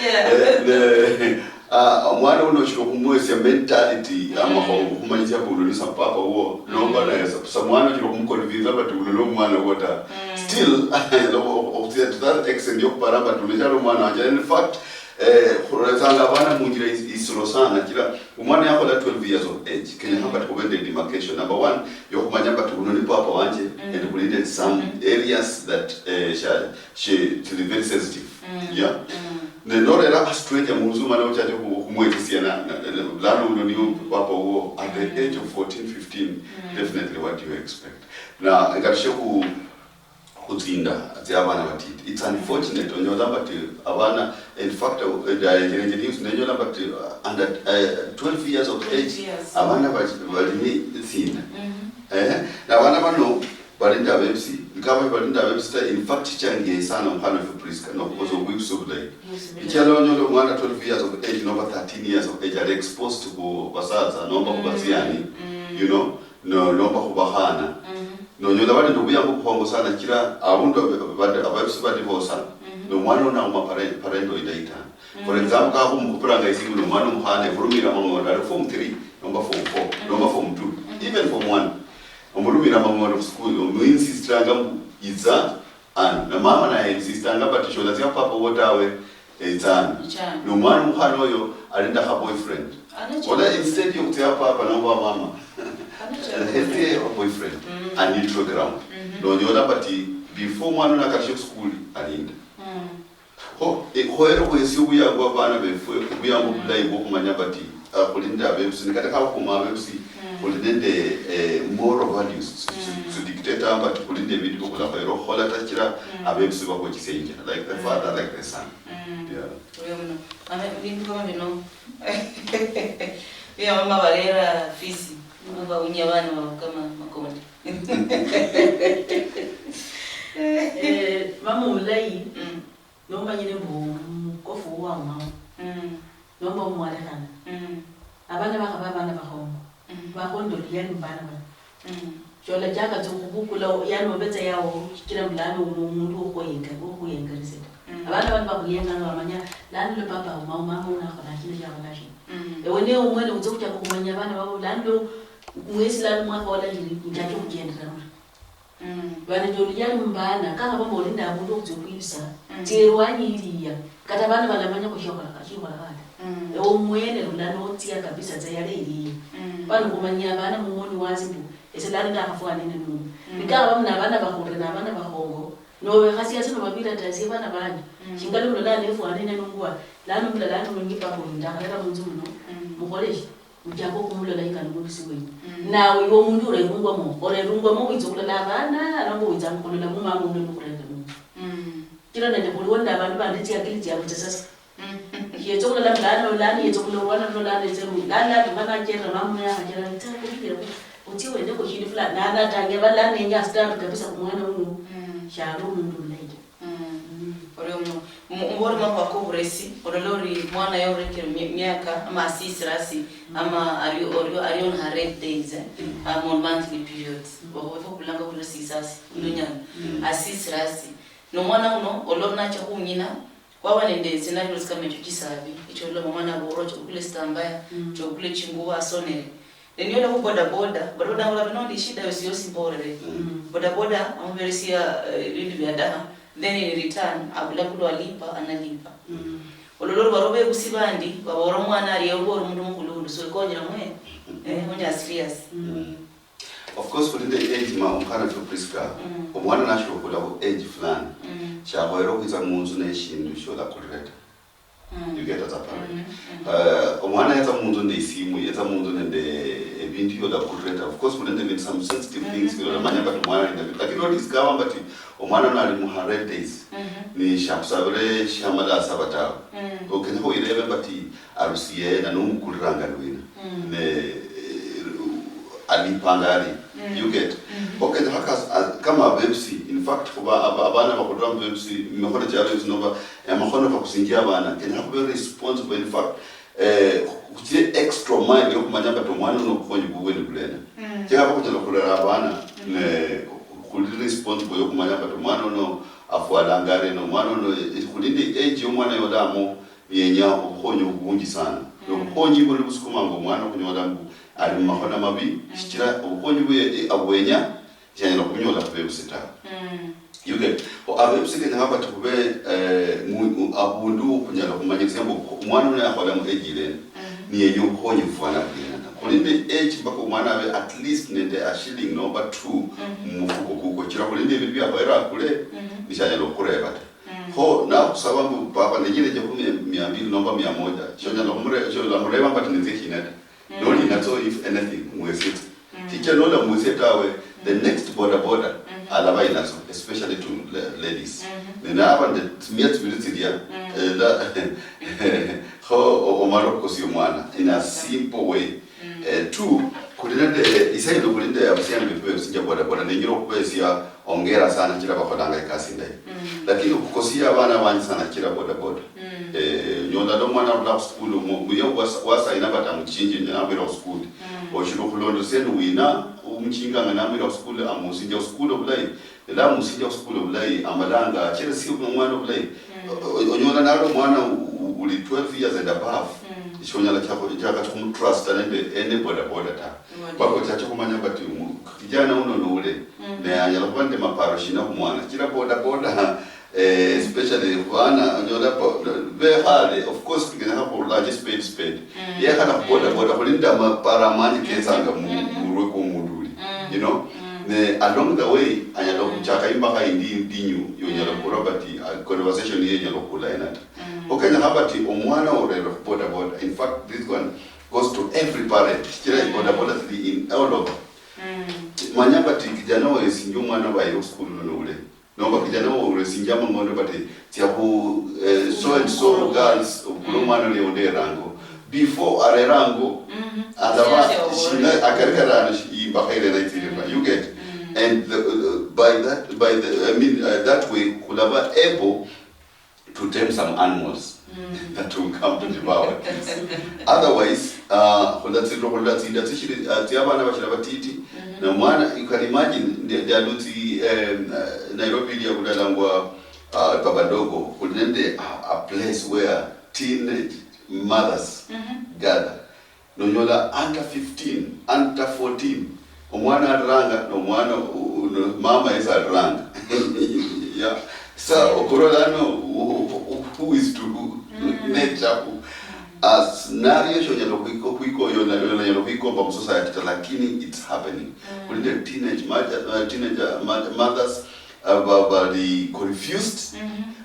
Yeah. Eh, ne, ah, omwana uno oshira okhumwesia mentality, mm, amakhongo, khumanyisia mbu uno ni sa papa wo, nomba, mm, naye sa, sa mwana oshira okhumuconvince bati uno ni omwana wo ta. Mm. Still, anyala okhu-, okhu-, okhusia to that extent yokhupara mbu uno shali omwana wanje. And in fact, eh, khuretsanga abana munjira is-, isiro sana, chira omwana yakhola twelve years of age, kenyekha, mm, but khube nende demarcation. Number one, yokhumanya but uno ni papa wanje, mm, and khuli nende some, mm, areas that, eh, sha-, she-, shili very sensitive. Mm. Yeah? Mm. Ne norera a stranger munzu mana ochache khu-, khumwechisia na, na, na, lano uno niyo papa wo at the, mm, age of fourteen, fifteen, mm, definitely what do you expect? Na ngatushe khu-, khutsinda tsia abana batiti. It's unfortunate, onyola but abana, in fact, uh, ndayenjerenje news, nenyola but, uh, under, uh, twelve years of age, twelve years, abana bali, bali ni tsinda. Mm-hmm. Eh, na abana bano, bali nende abebusi, nikaba bali nende abebusi ta, in fact, chichangiye sana omukhana wefu Prisca, nokhukosa, mm, obwebusi obulayi. Obwebusi obulayi. Ichalo onyola omwana twelve years of age, nomba thirteen years of age, ali exposed khu basatsa, nomba khu, mm, batsiani, mm, you know, no, nomba khu bakhana. Mm-hmm. Nonyola bali nende obuyangu bukhongo sana, chira abundu abe-, bade-, abebusi badivosa, mm-hmm, nomwana uno nauma pare-, parent oidayi ta. For example, kakhumukhupiranga isimu nomwana omukhana ekhurumira amang'ondo ali form three, nomba form four, nomba form two, even form one. Omurumira amang'ondo khusikuli, omuinsistanga mbu, "Itsa ano." Na mama naye insistanga, but sholatsia papa wo tawe, itsa ano. Itsa ano. Nomwana omukhana oyo alinda kha boyfriend. Ola instead yokhutsia papa nomba mama, ahetsie boyfriend, a neutral ground. Nonyola but before omwana oyo nakalushe khusikuli, alinda. Kho, eh, khoyere khwesie obuyangu abana befwe, obuyangu bulayi bwokhumanya bati, ah, khuli nende abebusi, ne kata khakhuma abebusi, khuli nende, eh, moral values, tsi, tsi, tsi dictate amba ati khuli nende ebindu biokhulakhoyera okhukhola ta, chira abebusi bakhwechisia injira, like the father, like the son. Yeah. Oyo muno. Mama, ebindu kama bino. Bia mama barera fisi. Mama bawunya abana babo kama makonde. Eh, mama omulayi. Mm. Nomanyire mbu omukofu wo waumawo, nomba omwalekhana, abana bakhaba abana bakhongo, bakhonde oluyali mubana bano. Sholachaka tsa okhubukula, yani obetsa yawo, shichira mbu lano omu-, omundu wokhuyenga-, wokhuyengeresia ta. Abana bano bakhuyenganga bamanya, lano lwa papa aumawo, mama uno akhola shina, shakhola shina. Ewe newe omwene otsia khuchaka okhumanya abana babo, lano mwesi lano mwakhola shina, njacha okhuchendera muli. Bana ndio oluyali mubana, kakhaba mbu oli nabundu okhutsia okhwibisa, tsia erwanyi iliya. Kata bana balamanya khushiakholakha, shikholakha ta. Ewe omwene rula notsia kabisa tsa yale iliyo. Bano khumanyia abana mumoni wasi mbu, ese lano ndakhafwanine nunu. Nikaba muna abana bakhulire na abana bakhongo, nobekhasia asi nobabira ta, esie abana banje. Shinga lumulola nefwanine nungwa, lano mulala nunyipa mbu ndakharera munzu muno, mukhole shi? Uchaka okhumulola ikali mubisi wenyu. Nawe iwe omundu orerungwamo, orerungwamo witsa okhulola abana, alomba witsanga okhulola mumama uno nokhurerera munzu. Kila nende khuliwo nende abandu bandi tsiakili tsiabwe tsisasa. Shietsa okhulola mbu lano, lano yetsa okhulola olwana luno, lano yetsa mu-, lano lano mba nacherera mama uno yakhachera, yitsa khukhubira, otsie wendeko shindu fulani. Lano atange aba lano yenya astaambe kabisa khumwana uno. Shali omundu omulayi ta. Ori omu-, mu-, mubori makhuwa koburesi, olola ori mwana yorekere mi-, miaka, ama asisire asi, ama ari, ori, ari on her red days, eh? Ama on monthly periods. Bakhu-, bakhulanga khuri resisasi, lunyala. Asisire asi. Nomwana uno, olola nacha khunyina, khwaba nende scenarios kama echo chisabi, echo olola omwana abolwa, chokule sitambaya, chokule chingubo asonere. Neniona khu bodaboda, bodaboda ngula bino ndi shida yosi yosi mborere. Bodaboda amuberesia, eh, ibindu bia daha, then in return abula kulwa alipa, analipa. Ololo lwaro bebusi bandi babora omwana ari ewe ori omundu mukhulundu, so ikonyera mwe, eh, onya serious. Of course, khuli nende age ma omukhana fwe Prisca, omwana nashiri okhula khu age fulani, shakhoyera okhwitsa munzu neshindu sholakulira ta. You get that part? Eh, omwana yetsa munzu nende isimu, yetsa munzu nende ebindu biola kureta. Of course, khuli nende ebindu, some sensitive things biola manya, but omwana ali nabyo. Lakini nodiscover but omwana uno ali mu her red days, ni shakhusabire shamala asaba tawe. Okenya kho wirebe but arusie na nomukuliranga ni wina. Ne, eh, alipanga ali. You get? Kho kenyekha kas-, a-, kama abebusi, in fact, khuba aba-, abana bakhulira mubebusi, mumikhono chia abebusi nomba amakhono kakusinjia abana, kenyekha khube responsible. In fact, eh, khutsie extra mile yokhumanya but omwana uno obukhonyi bubwe ni bulena. Chekha khunyala khulera abana, ne khuli responsible yokhumanya but omwana uno afwalanga arena, omwana uno, eh, khuli nende age yomwana yolamo, yenya obukhonyi obunji sana. Nobukhonyi buno nibusukumanga omwana okhunyola mbu ali mumakhono mabi, shichira obukhonyi bwe, eh, abwenya, shanyala khubunyola khubebusi tawe. You get? Kho abebusi kenyekha bati khube, eh, mu-, mu-, abundu khunyala khumanyisia mbu omwana uno yakhola mu age irena, niyenya obukhonyi bufwana buriena ta. Khuli nende age mpaka omwana abe at least nende a shilling nomba two mumufuko kukwe. Chira khuli nende ebindu biakhoyera akule, nishanyala okhureba ta. Kho nakhusaba mbu, "Papa, nenyire nje khu mia, mia mbili nomba mia moja," shonyala khumure-, sholamureba mbu ati, "Ninzie shina ta." Noli natso, if anything, mwesitsa. Shichira nolamwesia tawe, the next boda boda alaba inatso, especially to la-, ladies. Ne naba nde tsimia tsibili tsilia, eh, la-, kho o-, omala okhukosia omwana in a simple way. Eh, two, khuli nende, isa ino khuli nende abasia befu bebusinjia boda boda, nenyira okhubesia ongera sana, chira bakholanga ikasi indayi. Lakini okhukosia abana banji sana chira boda boda. Eh, nyola ndo omwana arula khusikuli, mu-, muye wasa-, wasaina bata muchinji, nabira khusikuli. Oshiri okhulondosia ni wina, umuchinganga namwira khusikuli, amusinjia khusikuli obulayi, ela amusinjia khusikuli obulayi, amalanga, achira si omwana obulayi. O-, o-, onyola nali omwana u-, u-, uli twelve years and above, shonyala chako-, chaka khumutrusta nende ene boda boda ta. Bako chacha khumanya bati umu-, kijana uno nule, ne anyala khuba nende maparo shina khumwana. Chira boda boda, eh, especially khubana, onyola bo-, bekhale, of course, kenyekha khurulaje spade spade. Yekhala khu boda boda, khuli nende amaparo amanji ketsanga mu-, murwe kwa omundu uli, you know? Ne along the way, anyala khuchaka imbakha indi indinyu, yonyala khurwa bati, ah, conversation yiyo inyala khula ena ta. Kho kenyekha bati omwana orere khu boda boda. In fact, this one goes to every parent. Shichira boda boda zili in all over. Manya bati kijana oyo esinjia omwana baye okhusukulu nono ule. Nomba kijana oyo esinjia amang'ondo bati tsia khu, eh, so and so girls, obukule omwana oyo onde erango. Before arera ango, alaba shina akari karano shi-, imbakha irena itsirira. You get? And the, uh, by that, by the, I mean, uh, that way, khulaba able to tame some animals that will come to devour our kids. Otherwise, uh, khula tsindu khula tsinda tsishiri, uh, tsia abana bashira batiti. Na mwana, you can imagine, they, they are not, um, uh, Nairobi area kudalangwa, uh, Babadogo, khuli nende a, a place where teenage mothers gather. Nonyola under fifteen, under fourteen, omwana aliranga, nomwana u-, u-, no mama yesi aliranga. Yeah. Sa okhurora ano, who, who, who is to who? Nature who? A scenario shonyala okhwiko-, okhwikoyona, onyala okhwikomba mu society ta, lakini it's happening. Khuli nende teenage mother-, uh, teenager mother-, mothers, uh, ba-, bali confused.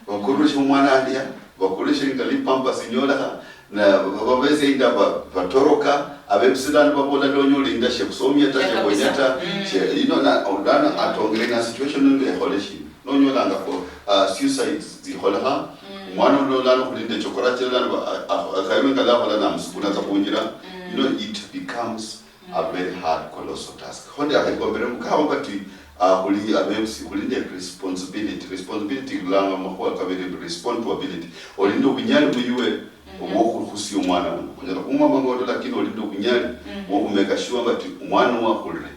Bakorwe shi omwana alia, bakorwe shi ngali pampers inyolekha, na ba-, ba-, babesia inda ba-, batoroka, abebusi lano babola nonyola inda shekhusomia ta, shekhwenya ta, she-, you know, na, lano atongere na situation nende ekhole shina. Nonyolanga ko, uh, suicides zikholekha, mwana uno lano khuli nende chokora chila lano ba-, a-, a-, akhairwe nga lakhola namusukuna tsa khunjira, you know, it becomes a very hard, colossal task. Kho ndakhekombere mbu kaba bati, uh, khuli abebusi, khuli nende responsibility. Responsibility ilanga makhuwa kabere mbu responsibility. Oli nende obunyali bwiwe obwokhukhusia omwana uno. Onyala khumwa amang'ondo lakini oli nende obunyali bwokhumeka sure bati omwana uwo akhulire.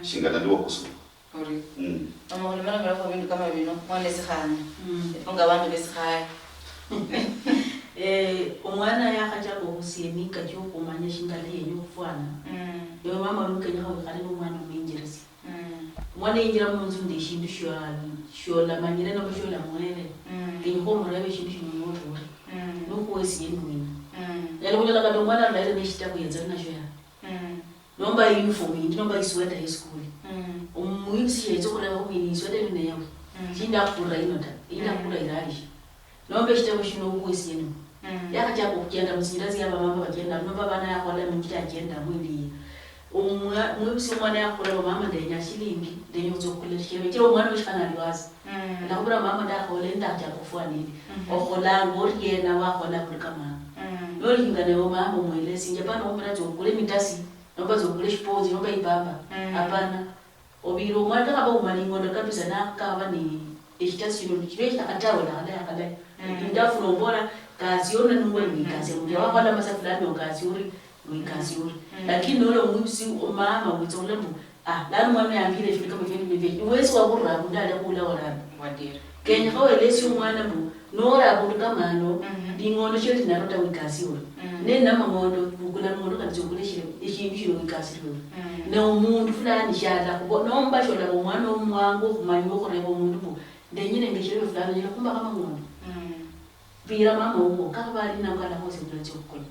Shingana ndi wakhusoma. Ori. Mm. Mama, khulomalomela khu bindu kama bino, mwana esikhana. Mm. Efunga abandu besikhaya. Eh, omwana yakhachaka okhusia emika chiokhumanya shingana yenya okhufwana. Mm. Ewe mama uli mukenyekha wikhale nomwana omuinjirisia. Mm. Omwana yinjira munzu nende eshindu shia-, sholamanyire nomba sholamuhere. Mm. Kenyekha omurebe eshindu shino noruure. Mm. Nokhuwesia endwina. Mm. Nyala khunyola kata omwana arulaire neshitabu yetsa ninasho ya. Mm. Nomba uniform yindi, nomba isweta yesukuli. Mm. Omwibisi yetsa okhureba khumwene isweta ino neyawe. Mm. Shindakhukura ino ta, indakhukura irali shi? Nomba eshitabo shino obuwesi eno. Mm. Yakhachaka okhuchenda musinjira sia bamama bachenda, nomba abana yakhola munjira achenda mwiliye. Omwa-, mwibisi omwana yakhureba, "Mama, ndenya shilingi, ndenya khutsia okhukula shikebe." Chira omwana weshikhana ali wasi. Mm. Alakhubira, "Mama, ndakhola endi, ndakhachaka okhufwa nindi." Mhm. Okholanga oriena wakhola buli kamama? Mm. Nolingana ewe mama omwelesinje, apana okhubira tsia okule emitasi, nomba tsia okule eshiponji, nomba ipamba. Mm. Apana. Obira omwana kakhaba ouma ling'ondo kabisa, nakaba ni eshitasi shino, shibe shitakha tawe, nakhalaya khalayi. Mm. Ndafuna ombola, "Kasi yona nungwe wikasi, omundu wakhola masa fulani okasi uri, wikasi uri." Mm. Lakini nola omwibisi omama witsa khula mbu, "Ah, lano mwana yambire efindu kama efindu nibi." Iwesi waburira abundu ali khula orano. Wadira. Kenyekha welesie omwana mbu, nora abundu kama ano, ling'ondo shili linaro ta wikasi uri. Mm. Ne namang'ondo, bukula mang'ondo kandi tsia okule shi-, eshindu shino wikasi uri. Mm. Ne omundu fulani shala khubo-, nomba sholaba omwana omwangu okhumanya okhureba omundu mbu, "Ndenyire nge shilebe fulani, onyala khumbakho amang'ondo?" Mm. Bira mama wuwo, kakhaba ali ninako alakhosia okhula tsia okhukula.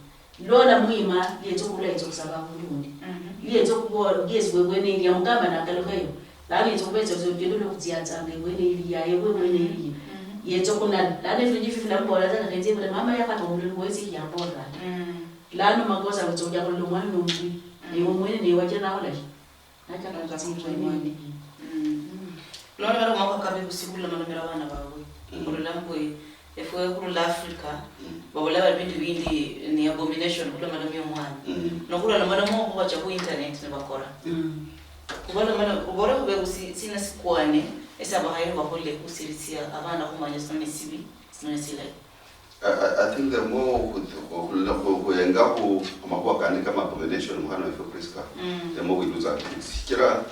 Lola mwima, lietsa okhula, yetsa okhusaba abundu wundi. Mhm. Lietsa okhubola, yes, webwene ili, yamukamba nakalukha eyo. Lano yetsa okhubetsa olugendo lwa khutsiatsanga ebwene ili, yaye ebwene ili. Mhm. Yetsa okhunala. Lano efindu fifio filamubola tsa, nakhenze ebula, mama yakhaba obululu bwesi yambolera. Mm. Lano makosa wetsa okhuja khulola omwana nomubi. Mm. Ewe mwene niwe wachira nakhola shi? Nachaka khutsindwa ni mwana. Mm. Mm. Nono bali omwaka kabi busi khulomalomela abana babwe. Mm. Khurula mbwe efwe khurula Africa, mm, babola bali bindu bindi ni abomination khulomalomia omwana. Mm. Nokhulalomaloma okhubacha khu internet nibakora. Mm. Khubalomala-, khubole khube busi sina sikwane, esi abahaye bakhole khusirisia abana khumanya sino ni sibi, sino ni silayi. I, I, I think the more khu-, khu-, khu-, khu-, khuyengakhu amakhuwa kandi kama abomination mukhana wefu Prisca, mm, the more we lose our kids. Shichira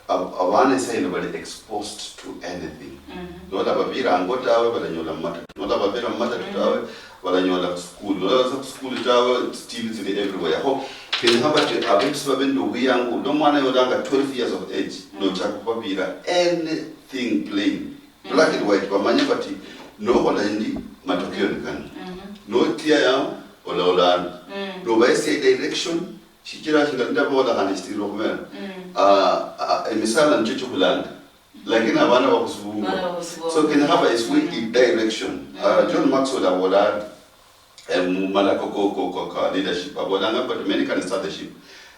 ab-, abana esaino bali exposed to anything. Mm-hmm. Nola babira ango tawe, balanyola mumatatu. Nola babira mumatatu, mm-hmm, tawe, balanyola khusukuli. Nola batsa khusukuli tawe, still zili everywhere. Kho, kenyekha bati abebusi babe nende obuyangu. Nomwana yolanga twelve years of age, mm, nochaka khubabira anything plain. Black and white, bamanye bati nokhola indi, matokeo ni kano. Mhm. Notia yao, olaola ano. Mm. Nobaesia direction, shichira shinga ndabola khandi shitirira okhumera. Mm. Ah, ah, emisala nicho chokhulanga. Lakini abana bakhusubungwa. Abana bakhusubungwa. So kenyekha baesiwe, mm, i direction. Ah, mm, John Maxwell abola ari, eh, mumalako ko, ko, ko, ka leadership, abolanga, but many can start the ship,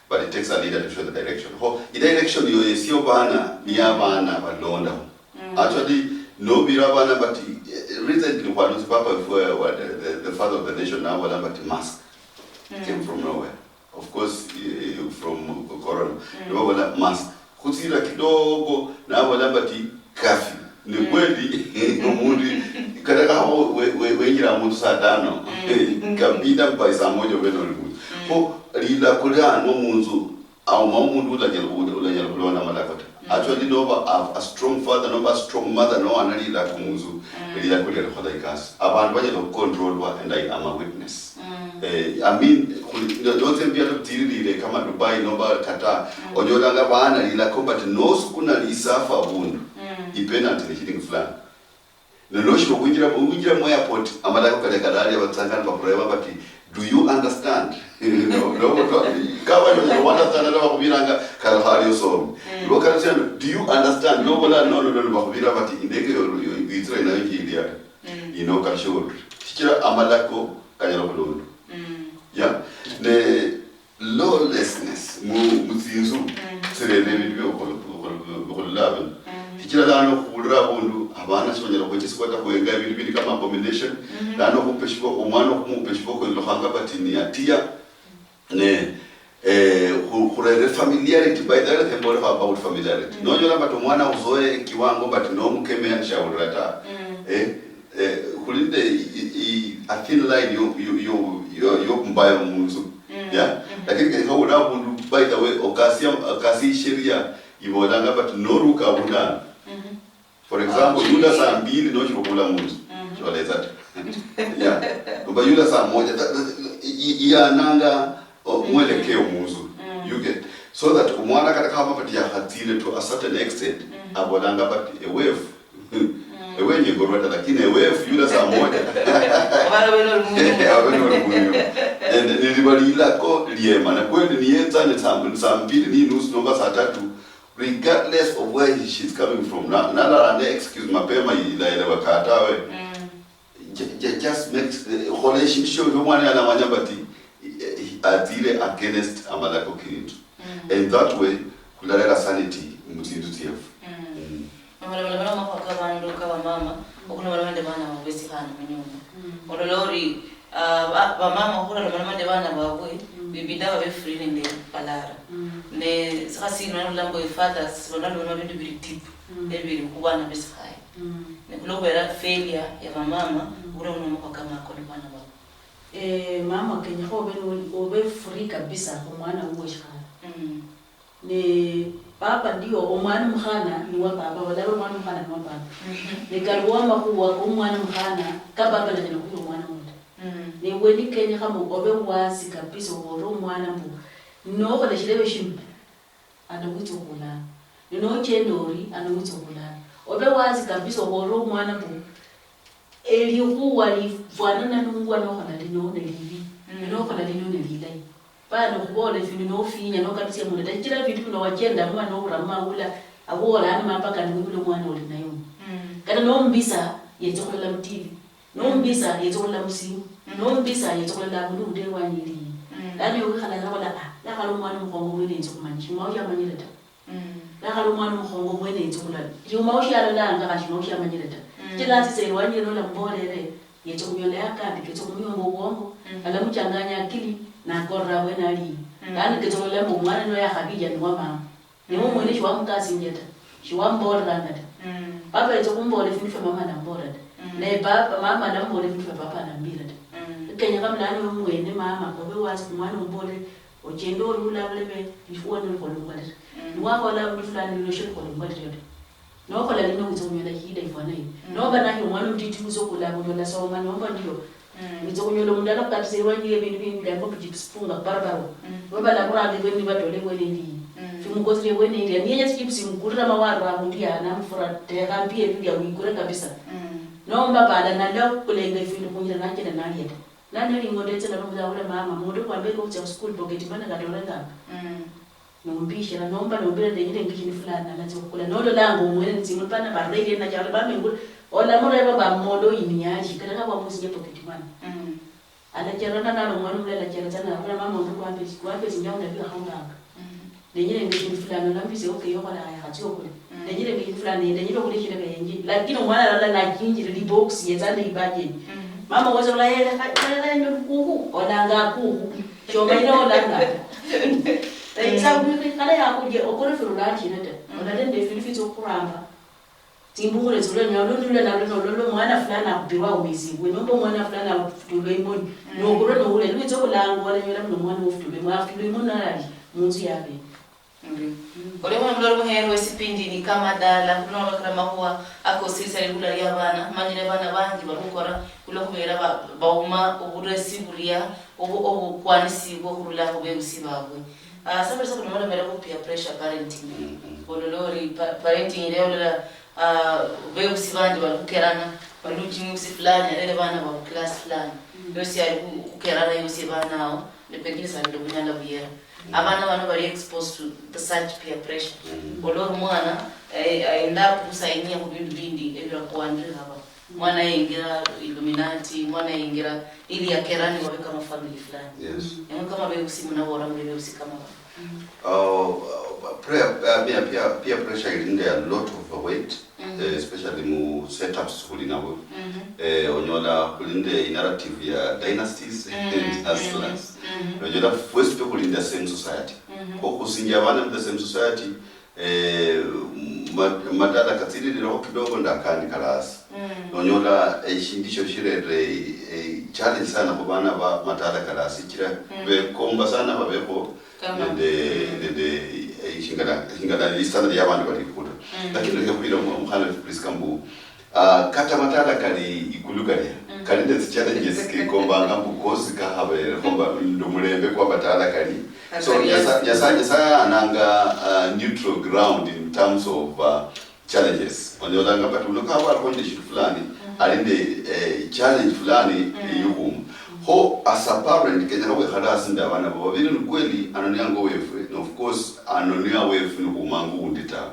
but it takes a leader to show the direction. Kho, i direction yoyo esio bana, niyo abana balondaho. Mm. Actually, nobira abana, but, eh, recently khwalosi papa wefu, eh, wa, the, the, the father of the nation, nabola but mask came from nowhere. Of course, eh, from corona. Mm. Nibabola mask. Khutsira kidogo, nabola but curfew. Ni kweli, omundu, kata kama we-, we-, wenjira mundu saa tano, mm, kabida by saa moja obe noli munzu. Mm. Kho, lila kuli ano munzu, auma omundu ulanyala, ula-, ulanyala khulonda malako ta. Mm. Actually, noba a, a strong father, noba a strong mother, nowana lilako munzu, mm, lilako lialikhola ikasi. Abandu banyala khucontrolwa, and I am a witness. Mm. Eh, I mean, khuli, no-, notsia mubialo bitsiririre kama Dubai noba Qatar, mm, onyolanga bana lilako, but nosukuna lisafu abundu, mm, ipenalty ni shilingi fulani. Ne noshiba khwinjira, winjira mu airport, amalako kalia kalalia, batsanga nibakhureba bati, Do you understand? No, no, no. Kaba no understand, no bakubiranga, kale khali osome. Ibo kali sema, do you understand? No bola, no, no, no, no, bakubira bati, indege yo, yo, Israel nayo ngiye iliata. Ino kashoto. Sichira amalako kanyala khulonda. Yeah. Ne lawlessness mu, mu tsinzu tsirera ebintu biokhulula bino. Sichira lano khuhulira abundu abana sibanyala khwechesibwa ta khuhenga ebintu bindi kama abomination. Lano okhupa eshiboko, omwana okhumupa eshiboko ilokhanga bati ni hatia. Ne eh, khu- khurere familiarity. By the way, mbolekho about familiarity. Nonyola but omwana uzoe kiwango but nomukemea nishawulira ta. Eh, eh, khuli nde i- i- a thin line yo- yo- yo- yo- yokumbayo munzu. Yeah. Lakini kenyekha uli abundu, by the way, okasia okasia isheria ibolanga but noruka abundu ano. For example, yula saa mbili nochira okhula munzu, shibaletsa ta. Yeah. Nomba yula saa moja, that- that- i- i- iyananga o- mwelekeo munzu. You get? So that omwana kata kama but yakhatsile to a certain extent, abolanga but a wave. Ewe nyegorwa ta, lakini ewe yula saa moja. Abana bene oli munyu. Abe noli munyu. And niliba lilako liema. Na kweli niyetsa ne saa, saa mbili ni nusu nomba saa tatu, regardless of where he, she's coming from. Na, nalala ne excuse mapema ila, ila bakatawe. Ju- ju- just make, eh, khola eshindu shio, shio mwana yanamanya but, eh, eh, atsile against amalako kindu. And that way, khularera sanity mutsindu tsiefu. Mm. Nomalomalomaloma khwaka abandu ka bamama, okhulomalomaloma nende bana babwe sikhana munyumba. Olola ori, ah, ba- bamama okhulomalomaloma nende bana babwe, bibida babe free nende balara. Ne sikhasi ino nalola mbu fathers, sibalomalomaloma bindu bili deep, ebili khubana besikhaya. Ne khulwa khubera failure ya bamama, khulwa khuno makhuwa kama ako ni bana babo. Eh, mama kenyekha obe no- obe free kabisa khumwana wuwo shikhana. Ne papa ndio, omwana omukhana ni wa papa, balaba omwana omukhana ni wa papa. Ne kaliwo amakhuwa ko omwana omukhana ka papa nanyala khuya omwana wundi. Ne bweni kenyekha mbu obe wasi kabisa, obolere omwana mbu nokhola shirebe shino, ano witsa okhulano. Ne nochenda ori, ano witsa okhulano. Obe wasi kabisa, obolere omwana mbu elikhuwa lifwanana nungwa nokhola lino ne libi, ne nokhola lino ne lilayi. Pana okhubola efindu nofinya nokalusia mundu ta, shichira efindu bino wachendamo mani nobura mumaula, awola ano mapaka niwibula omwana oli naye uno. Kata nomubisa, yetsa okhulola mu T V. Nomubisa, yetsa okhulola musimu. Nomubisa, yetsa okhulola abundu undi elwanyi iliyi. Lano ewe wikhala nabola, ah, nakhala omwana omukhongo mwene yetsa okhumanya, shimao shiamanyire ta. Nakhala omwana omukhongo mwene yetsa okhulala. Shimao shialolanga, khandi shimao shiamanyire ta. Shichira atsitsa elwanyi eyo nolamubolere, yetsa okhunyola yakandi, ketsa okhumuyomba obwongo, alamuchanganya akili, nakorera abwene aliye. Lano ketsa okhulola mbu omwana niyo yakhabiya ni wa mama. Niwe omwene shiwamukasinjia ta, shiwamubolelanga ta. Papa yetsa okhumbola efindu fia mama alambola ta. Naye papa, mama alambola efindu fia papa alambira ta. Kenyekha mbu lano ewe mwene mama, obe wasi khumwana omubole, ochende orule abulebe, likhuwa nilikhola omwalire. Niwakhola abundu fulani, luloshe likhola omwalire ta. Nokhola lino witsa khunyola shida ifwana hiyo. Nomba naye omwana omutiti witsa okhula abundu olasoma, nomba ndio, witsa khunyola omundu alakhukatisa elwanyi ye ebindu bindi biangwa mbu chips funga barabara. Bo balaburanga ebweni nibatola ebweni endi. Fimukosire ebweni endi. Niyenya chips imukulira mawaru abundu ya namufura, tekha mbi ebindu ya wikure kabisa. Nomba bala nala kulenga efindu khunyira nachenda nalia ta. Nali nali ing'ondo yetse nalomba abula mama, mundu kwambeka okhutsya khusukulu pocket money katola nganga. Nombishira, nomba nombira ndenyire ngishindu fulani, alatsya okhukula. Nololanga omwene nitsimuli pana baruleyire nachalo bamengula. Olamureba mba mondo oyi niyali, kata kaba wamusinjia pocket money. Alacherana nalo omwana omulala alacherana, abula mama ondi kwambe, kwambe sinjao ndabikha khonganga. Ndenyire ngishindu fulani, olambise okay, yokhola haya, khatsi okule. Ndenyire ngishindu fulani, ndenyire okhule shirebe yenje. Lakini omwana alala nachinjire libox, yetsa nde ibudget. Mama woza ola yele, kha, kha, kha, kukhu, olanga kukhu. Shomanyire olanga. Ekisa kukhu, khala yakulya, okore firulani shina ta. Olale nde findu fitsa okhuramba. Tsimbukhure tsirula, nalo lulwe nalo nolola omwana fulani akhupirwa aumizibwe, nomba omwana fulani afutulwa imoni, nokurwa nohula, niwitsa okhulanga olanyola mbu nomwana wofutulwa imoni, afutulwa imoni nalali munzu yabe. Ndi. Orio muno mulori muheerwa esipindi ni Kamadala, khuno olwakira makhuwa akosirisa likula lia bana, manyire bana bangi bali khukora khulwa khubeera ba-, bauma oburesi bulia obu-, obukwanisibwa khurula khubebusi babwe. Ah, sabari sa khulomalomera khu peer pressure parenting. Olola ori pa-, parenting ilia olola Ah, bebusi bandi bali khukerana, bali luchi mwibusi fulani, arere bana babu class fulani. Yosi ali khu-, khukerara yosi bana ao, ne pengine sabile bunyala buyera. Abana bano bali exposed to the such peer pressure. Olora mwana, eh, aenda kusainia khu bindu bindi ebira kuandri haba. Mwana yengira Illuminati, mwana yengira ili yakerani babe kama family fulani. Yes. Eng'we kama bebusi munabora muli bebusi kama bano. Uh, peer, uh, peer, peer, peer pressure ilinde a lot of weight, eh, especially mu setups khuli nabo. Eh, onyola khuli nende narrative ya dynasties and hustlers. Onyola fwesi pe khuli in the same society. Kho khusinjia abana in the same society, eh, ma-, madala katsilililakho kidogo ndakandi kalasi. Nonyola eshindu esho shirere, eh, challenge sana khu bana ba madala kalasi, chira bekomba sana babekho nende, nende, eh, shingana, shingana lisana lia bandu bali khuda. Lakini lekha khubira omukhana wefu Prisca mbu, ah, kata matala kali ikulu kalia, kali nende challenges kekombanga mbu kosi kakhaberekho mba ndo mulembe kwa matala kali. So, Nyasaye, Nyasaye, Nyasaye ananga, ah, neutral ground in terms of, ah, challenges. Onyolanga, but uno kaba aliko nende shindu fulani, ali nende, eh, challenge fulani, eh, yokhuma. Kho, as a parent, kenyakha wikhale hasi nende abana babo. Babili ni kweli, ano ni ango wefwe, na of course, ano ni awefu ni khumanga undi tawe.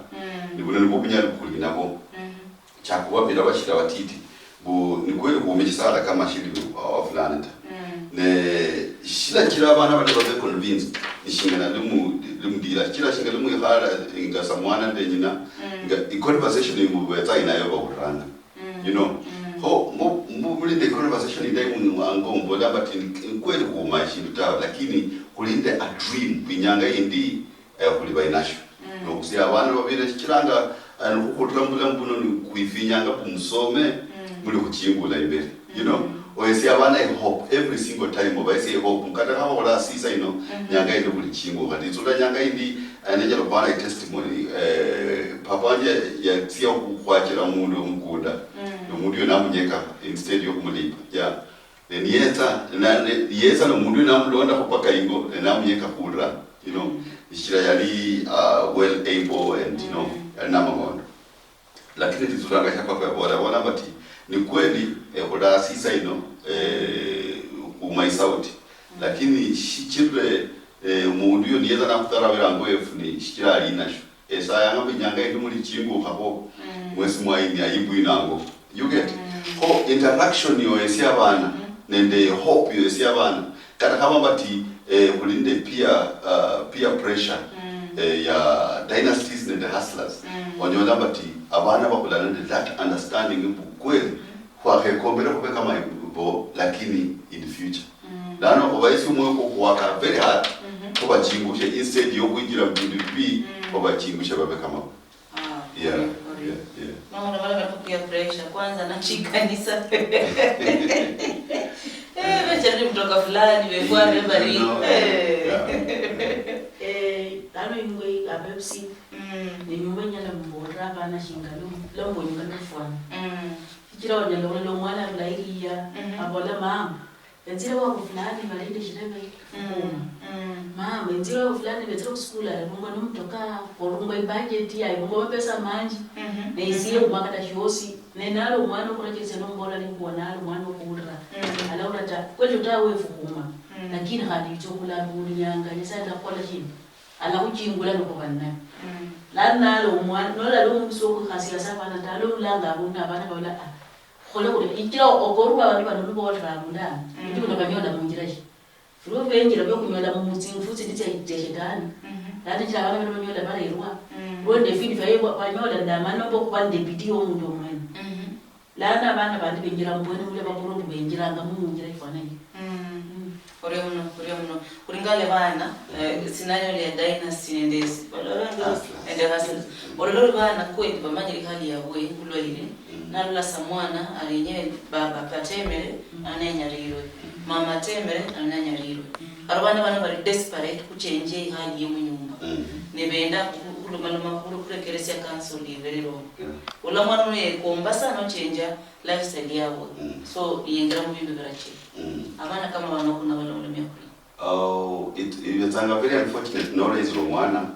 Ni buno nibwo bunyali bukhuli nabo. Chakhubabira bashira batiti, mbu ni kweli khume shisala kama shili wa fulani ta. Ne shilachira abana bali babe convinced, ni shingana limu-, limudira. Shira shinga limwikhala nga sa mwana nende nyina, nga i conversation imubetsa inayo bahuliranga. You know? Kho, mu, mu, muli nende conversation indayi munwa ango mbola, but ni, ni kweli khuma shindu tawe, lakini khuli nende a dream, kwinyanga yindi, eh, khuli bali nasho. Nokusia abana babire, shichiranga, eh, nikhukhutula mubulamu buno ni khwifinyanga mbu musome, muli khuchingula imberi. You know, ohesia abana i hope every single time, obahesia i hope, kata khaba khula sisa ino, nyanga yindi khuli chingukha. Nditsula nyanga yindi, eh, nenyala khubana i testimony, eh, papa wanje yatsia khu-, khwachira omundu omukunda, nomundu uyo namunyeka instead yokhumulipa. Yeah. Ne niyetsa, na, ne, niyetsa nomundu uyo namulondakho paka ingo, ne namunyeka khulira, you know, shichira yali, uh, well able and, you know, yali namang'ondo. Lakini nditsulanga shia papa yabola, yabola bati, ni kweli, eh, khula sisa ino, eh, khuma isauti. Lakini shichire, eh, omundu uyo niyetsa nakhutsarawira ango wefu ni shichira ali nasho. Esayanga mbu inyanga yindi muli chingukhakho, mwesi mwayinia aibu inango. You get? Kho interaction yoyo esia abana, nende hope yoyo esia abana, kata khaba bati, eh, khuli nende peer, uh, peer pressure, eh, ya dynasties nende hustlers, onyola bati abana bakhula nende that understanding mbu kweli, khwakhekombere khube kama bo, lakini in the future. Lano obahesie omwoyo kwo khuwaka very hard, khubachingushe instead yokhwinjira mubindu bibii, obachingushe babe kama bo. Ah, yeah, orio, orio. Yeah, yeah. Mama, unaona kama peer pressure, kwanza na chikanisa. Eh, bechali mtoka fulani, befware bari. Eh. Eh, lano ingwe abepsi. Ni nyumba nyala mbola abana shinga lo, lo mbonyi kama fwana. Shichira onyala olola omwana arula iriya, abola, "Mama, enzire wangu fulani, balinde shirebe, khuma. Mama, enzire wangu fulani, betsire khusukulu, arungwa nomutoka, orungwa ibajeti, arungwa amapesa manji, ne isie khuma kata shiosi." Ne nali omwana okhurachiritsia nomubola likhuwa, nali omwana okhuulira, alaulira ta, "Kweli otawe wefu khuma, lakini khandi witsa okhula buli nyanga, Nyasaye ndakhukhola shina?" Alakhuchingula nikhuba ninaye. Lano nali omwana, nolali omundu sokhwikhasia sa abana ta, alolanga abundu abana babola, "Ah, khole khulia." Ichira okorwa abandu bano niboolera abundu ano, bindu bino banyola munjira shi? Firiwo benjira biokhunyola mu tsingufu tsindi tsia, tsia shetani. Lano ichira abana bano banyola barerwa. Lwo nde findu fyaye ba-, banyola ndamano mbo khuba nde bidii yomundu omwene. Lano abana bandi benjira mubwene mulia bakorwa mbu benjiranga mumunjira ifwana iyo. Orio muno, orio muno. Khulingana nende bana, eh, scenario lia dynasty nende esi-, nende hustlers. Olola ori bana kweli bamanyire hali yabwe, ngulwa iri, nalola sa mwana, ali yenyewe baba, patemere, ano nenyarirwe. Mama atemere, ano nenyarirwe. Aro bana bano bali desperate khuchenje ihali ye munyumba. Nebenda khu-, khulumaloma, khulu-, khurekeresia counsel yebererwo. Ula mwana uno yekomba sana ochenja lifestyle yabwe. So, yengira mubindu birachire. Abana kama bano khuna balomolomia khuli. Oh, it, ibetsanga very unfortunate noraisira omwana,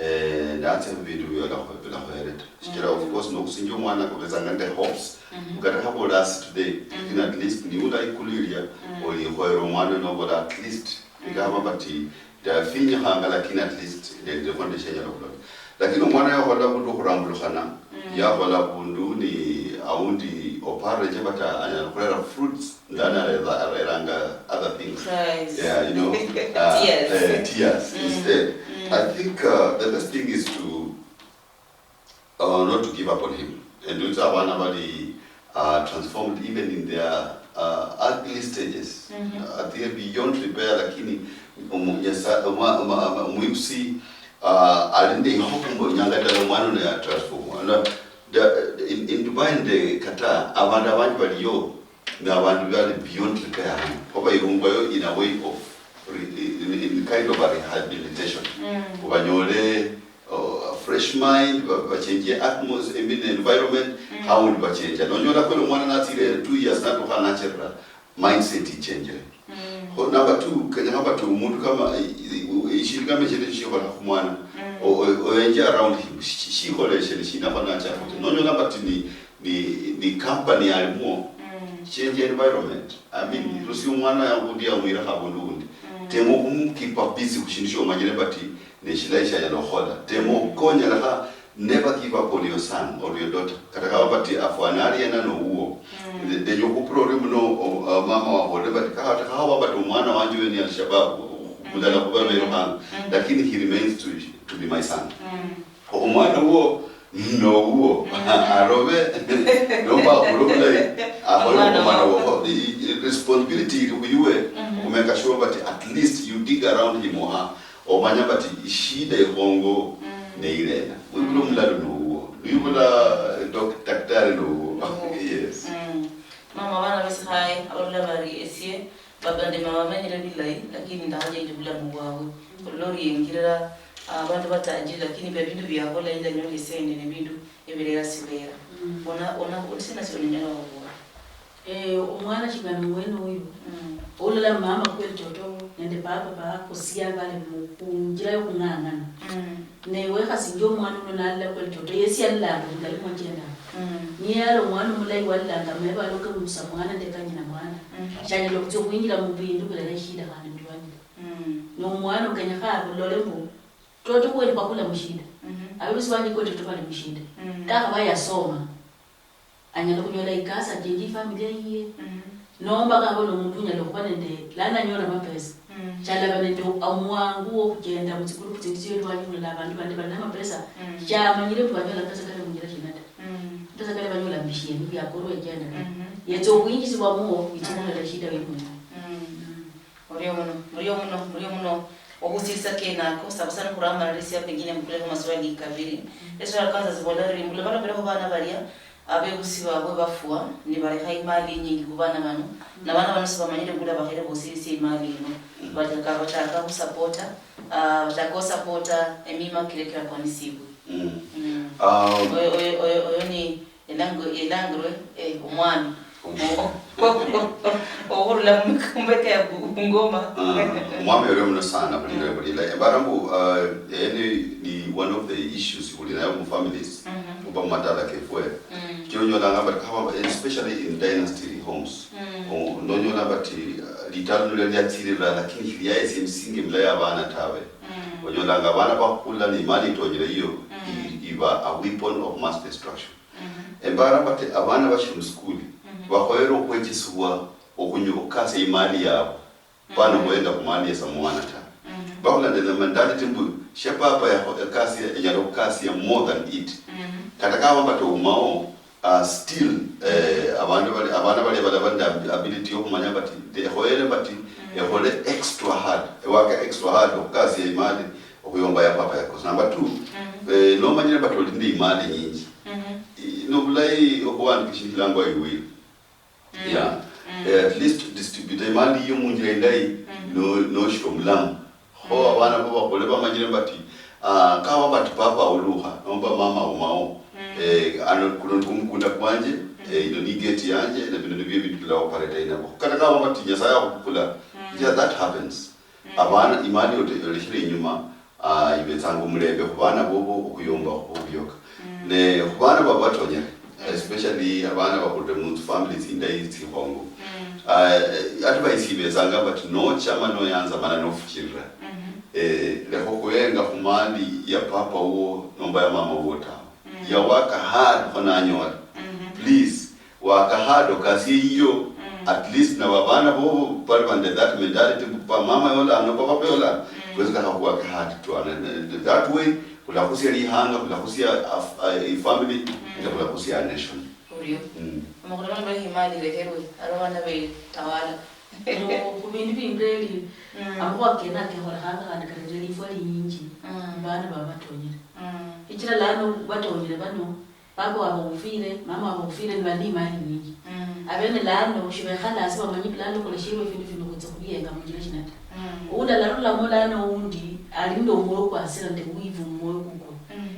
eh, Natsia mubindu biolakho-, bilakhoyere ta. Shichira, of course, nokusinjia omwana kubetsanga nende hopes. Kata khaba olasi today, lakini at least niula ikulu ilia, olikhoyera omwana nobola at least, nikaba bati, ndafinyikhanga, lakini at least, ndendekho nende shianyala khulola. Lakini omwana yakhola bundu okhurambulukhana, yakhola bundu ni aundi opara eche bata anyala khurera fruits, ndani arera-, areranga other things. Cries. Yeah, you know, uh, Tears. Uh, tears instead. I think, uh, the best thing is to, uh, not to give up on him. And it's abana bali, uh, transformed even in their, uh, ugly stages. Uh, they are beyond repair, lakini omu-, Nyasa-, omwa-, omwa-, omwa-, omwibusi, uh, ali nende ihope mbu nyanga ndala omwana uno ya transform. And, uh, the, in, in Dubai and, uh, Qatar, abandu abanji baliyo, nabandu bali beyond repair hano. Kho bayirungwayo in a way of re-, in, in kind of a rehabilitation. Obanyole, uh, a fresh mind, ba-, bachenjie atmos-, I mean, environment, how would bachenja? Nonyola kweli omwana natsile two years natukha nachirira, mindset ichenjire. Kho number two, kenyakha but omundu kama, i-, i-, ishindu kama eshindu shikhola khumwana, o-, o-, oenje around him, shi-, shikhola eshindu shinakho nachakha. Nonyola but ni, ni, ni company alimwo, change environment. I mean, rusia omwana ya wundi yamwira khabundu wundi. Tema okhumukeepa busy khushindu shomanyire but neshilayi shanyala khukhola. Tema okonya lekha, never give up on your son or your daughter. Kata kaba but afwana aliena nowuwo. Nde-, ndenya okhupira orio muno, o-, o-, mama wabolere but kata kaba but omwana wanje oyo ni Al-Shabaab, mulala khuba berukhanga. Lakini he remains to, to be my son. Omwana wuwo nowuwo, arobe, nomba akhole bulayi, akhole omwana wuwo. I-, i-, responsibility iri khuyuwe, khumeka sure but at least you dig around him or her, omanya but ishida ikhongo neirena. Wibula omulalu nowuwo, wibula, eh, doc-, daktari nowuwo. Yes. Mama, abana besi khaye, abalala bari esie, Baba ndi mama bamenyire bilayi, lakini ndakhajenje bulamu bwabwe. Olola ori yengirira, ah, abandu batajiri, lakini bia bindu biakhola, ila nyola isende ne bindu ebirera sibera. Ona, ona, ori sina sionenyala khubola? Eh, omwana shingana omwene oyo, olola mama kweli toto nende papa bakosia bali mu-, khunjira yokhung'ang'ana. Ne wekhasinjia omwana uno nalola kweli toto, yesi alolanga obulayi mwachendanga. Niye yali omwana omulayi walolanga amaye baloke musa mwana nde kanyina mwana. Shanyala okhutsia okhwinjira mubindu birera eshida khandi mulwanire. Nomwana okenyekha alole mbu, toto kweli khwakula mushida. Abebusi banje kweli toto bali mushida. Kakhaba yasoma. Anyala khunyola ikasi achenje ifamilia yiye. Nomba kaba nomundu unyala okhuba nende, lano anyola amapesa. Shalaba nende omwangu wokhuchenda mutsigroup tsindi tsielwanyi khulola abandu bandi bali namapesa. Shamanyire mbu banyola amapesa kali munjira shina ta. Amapesa kali banyola mbishieni biakorwa echenda ta. Yetsa okhwinjisibwa muo, yitsa khunyola eshida wewe mwenyewe. Murio muno, murio muno, murio muno. Okhusirisa kenako, sabusa nikhuramalirisia, pengine mbukulekho maswali kabiri. Eswali la kwanza zibola riri, mbu lwa balomelekho bana balia, abebusi babwe bafwa, nibalekha imali inyingi khubana bano, na bana bano sibamanyire mbula bakhere bosirisia imali ino. Bataka, bataka khusapota, ah, bataka khusapota emima kile kiakwanisibwe. Mm. Oyo, oyo, oyo, oyo ni elangu-, elangirwe, eh, omwami. Okhurula mu-, mumbeka ya Bu-, Bungoma. Ah, omwami orio muno sana, bulira, bulira. Embara mbu, ah, ene ni one of the issues khuli nayo mu families, oba mu matala kefwe. Kio onyolanga bali kaba, especially in dynasty homes. O-, nonyola bati, ah, litala lile liatsirira, lakini shiliaesia emisingi milayi abana tawe. Onyolanga abana bakhula ni mali itonyere iyo, i-, iba a weapon of mass destruction. Embara bati abana bashiri musikuli bakhoyere okhwechesibwa okhunyo-, okhukasia imali yabo, pana okhuenda khumali yesa mwana ta. Bakhula nende mentality mbu, shia papa yakho-, yakasia, enyala okhukasia more than it. Kata kaba bati oumao, ah, still, eh, abandu bali, abana balia bali nende ab-, ability yokhumanya bati, ekhoyere bati, ekhole extra hard, ewaka extra hard okhukasia imali, okhuyomba ya papa yakosa. Number two, eh, nomanyire bati oli nende imali nyinji, i-, nobulayi okhuandikisha eshilangwa iwili. Yeah. Eh, at least distribute imali yiyo munjira indayi, no-, noshira omulamu. Kho abana bo bakhule bamanyire bati, ah, kaba bati papa aulukha, nomba mama aumao, eh, ano kuno nikumukunda kwanje, eh, ino ni gate yanje, na bino nibio ebindu bila operate inabo. Kata kaba bati Nyasaye akhubukula, yeah, that happens. Abana, imali yote yoleshire inyuma, Ah, ibetsanga omulembe khubana bobo okuyomba khubuyoka. Ne khubana baba batonyere, especially abana bakhulire munzu family tsindayi tsikhongo. Ah, advice ibetsanga but nochama noyanza mana nofuchirira. Eh, lekha okhuhenga khumali ya papa wuwo nomba ya mama wuwo tawe. Yawaka hard kho nanyola. Please, waka hard okasie yiyo. At least na babana bobo bali bande that mentality mbu pa mama yola no papa yola. Kwezi kakha kuwaka hard to an, that way, khulakhusia lihanga, khulakhusia a, a, a family, nende khulakhusia a nation. Orio. Mm. Amakhulo mani bali himali reherwe, aro bana be tawala. Khu bindu bindi eli, amakhuwa kene akekholekhanga khandi karerere lifwa linyinji, bana baba batonyere. Shichira lano batonyere bano, papa wabo ufire, mama wabo ufire, nibali ni mali nyinji. Abene lano shibekhala hasi bamanye plan okoleshirwe efindu fino khwitsa khubiyenga munjira shina ta. Oundi alarulamo lano oundi ali nende omwoyo kwa hasira nende wivu mumwoyo kukwe.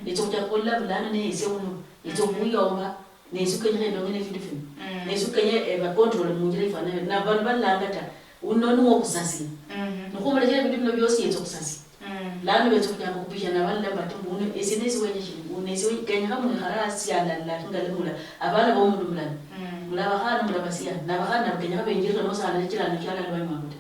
Yetsa khuchaka khulola bulano ne esie uno, yetsa khuyomba, nesu kenyekha endonge nefindu fino. Nesu kenye, eh, ba control munjira ifwana eyo. Na bandu balanga ta, uno niwo okusasia. Nikhumulekera ebindu bino biosi yetsa okusasia. Lano betsa okhuchaka okhupishana abalala bati mbu uno esie nesi wenya shino, uno esie wenya, kenyekha mwikhale hasi halala, shinga limula, abana bomundu mulala. Mulabakhana, mulabasiani, nabakhana nabo kenyekha benjirire nosala shichira ano shialali banywako ta.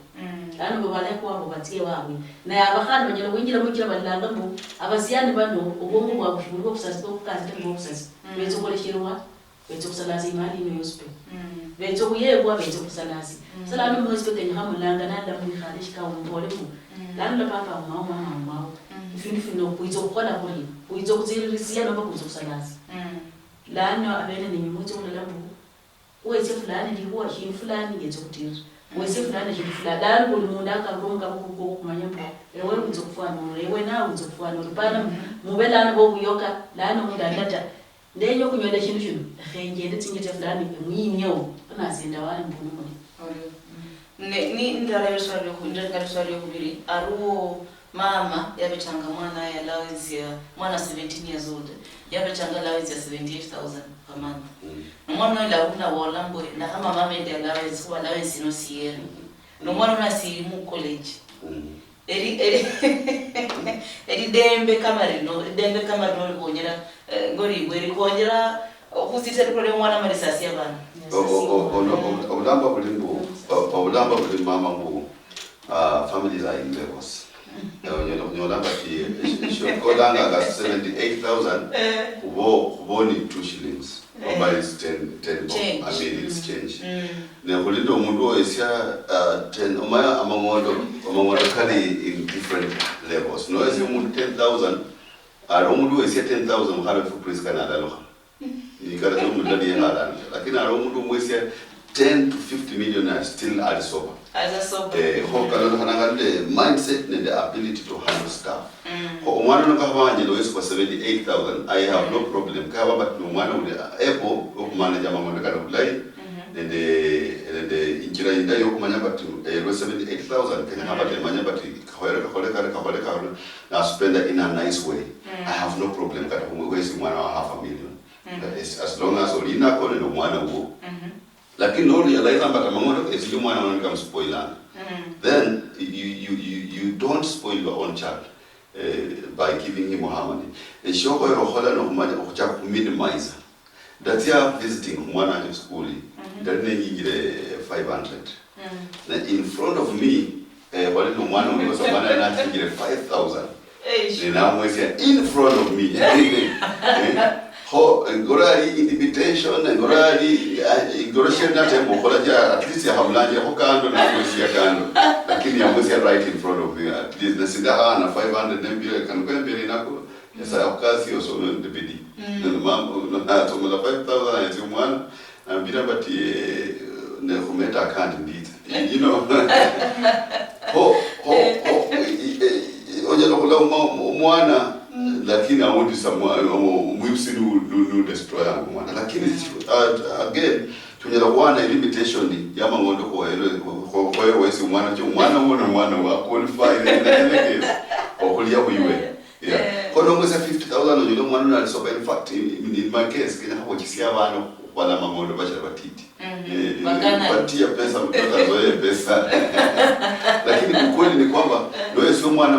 Lano mbu balekwa abo batsie wabwe. Naye abakhana banyala khwinjiramo shichira balanga mbu abasiani bano obwongo bwabwe shibuli bwobusasi, bwobukasi ta, nibwobusasi. Betsa okhuleshirwa, betsa okhusalasia imali yino yosi pe. Betsa okhuyebwa, betsa okhusalasia. Sa lano mwesi pe kenyekha mulanga nalala mwikhale shikao mubole mbu, lano la papa aumawo, mama aumawo. Efindu fino khwitsa okhukhola khurie? Khwitsa okhutsirisia nomba khwitsa okhusalasia? Lano abene nenywe mwitsa okhulola mbu, wesie fulani likhuwa shindu fulani yetsa okhutirira. Wesie fulani shindu fulani. Lano buli mundu akabonga bukuku okhumanya mbu, ewe witsa okhufwana ori, ewe nawe witsa okhufwana ori. Pana mube lano bobuyoka, lano mundu alala ta. Ndenya okhunyola eshindu shino, lekha enjende tsinjira tsia fulani, emuyiniewo, kho nasinda wali mbunumule. Orio. Ne, ni, ndala yoswali yoku-, ndala yoswali yokhubiri, aruwo mama yabechanga mwana ya allowance ya, mwana seventeen years old, yabechanga allowance ya seventy-eight thousand per month. Nomwana oyo labula nabola mbu, ndakhama mama endi allowance, khuba allowance ino siyeri. Nomwana uno asiri mu college. Eri, eri, eridembe kama rino, eridembe kama rino rikhonyera, eh, ngoribwe, rikhonyera okhusitsa likhulo lia omwana ama risasi abana. O-, o-, o-, ono, o-, obulamba buli mbu, o-, obulamba buli mama mbu, ah, families are in levels. Eh, onyala khunyola mbu ati, eh, esh-, eshikolanga nga seventy-eight thousand, khubo, khubo ni two shillings. Oba it's ten, ten bob. Change. I mean, it's change. Ne khuli nende omundu owesia, uh, ten, omanya amang'ondo, amang'ondo kali in different levels. Nowesia omundu ten thousand, ali omundu owesia ten thousand mukhana wefu Prisca nalalukha. Nikala tsa omundu ali yehalanga. Lakini ali omundu omwesia ten to fifty million, ali still ali sober. Aza sober. Eh, kho kalondokhana nende mindset nende ability to handle stuff. Kho omwana uno kakhaba wanje nowesikwa seventy-eight thousand, I have no problem. Kakhaba but nomwana uli able okhumanaja amang'ondo kano bulayi, nende, nende injira indayi yokhumanya but, eh, lwe seventy-eight thousand, kenyekha but emanya but kakhole, kakhole kano, kakhole kano, naspenda in a nice way. I have no problem kata khumwesi mwana wa half a million. As, as long as oli inako nende omwana wuwo. Lakini norealize mbu amang'ondo kesinjia omwana wanje kamuspoilanga, then you, you, you, you don't spoil your own child, eh, by giving him harmony. Eshiokhwera okhola nokhumanya okhuchaka khuminimize. Ndatsia visiting omwana wanje esikuli, ndali nenyingire five hundred. Na in front of me, eh, khwali nomwana undi wosi, omwana yali nachingire five thousand. Eish. Ne namwesia in front of me. Eh, kho, ngora ali intimidation, ngora ali, eh, ngora sheri natemba okhola ja, at least yakhamulanjira kho kando, namwesia kando. Lakini yamwesia right in front of me, at least. Nasindakhana five hundred nembire, kano kembire nako, Nyasaye akhukasi yosi olwo nende bidii. Nende mama, uno natsomela five thousand, yetsia omwana, nambira but, eh, nekhumeta akandi nditsa. You know? Ho, ho, ho, eh, eh, eh, onyala khulauma omwana, lakini awundi samwa-, omu-, omwibusi nu, nu, nu destroyanga omwana. Lakini, uh, again, tunyala khuwana ilimitation ya mang'ondo khuwele-, khu-, khu-, khuwesi omwana cho, omwana wono, omwana wa qualify, ne, ne, ne, okhulia khwiwe. Yeah. Eh. Kho nomwesa fifty thousand onyole omwana uno ali sober. In fact, in, in, in my case, kenyakha khuchisia abana okhwala amang'ondo bachira batiti. Eh, batie pesa, mtoto azoee pesa. Lakini ukweli ni kwamba, nowesia omwana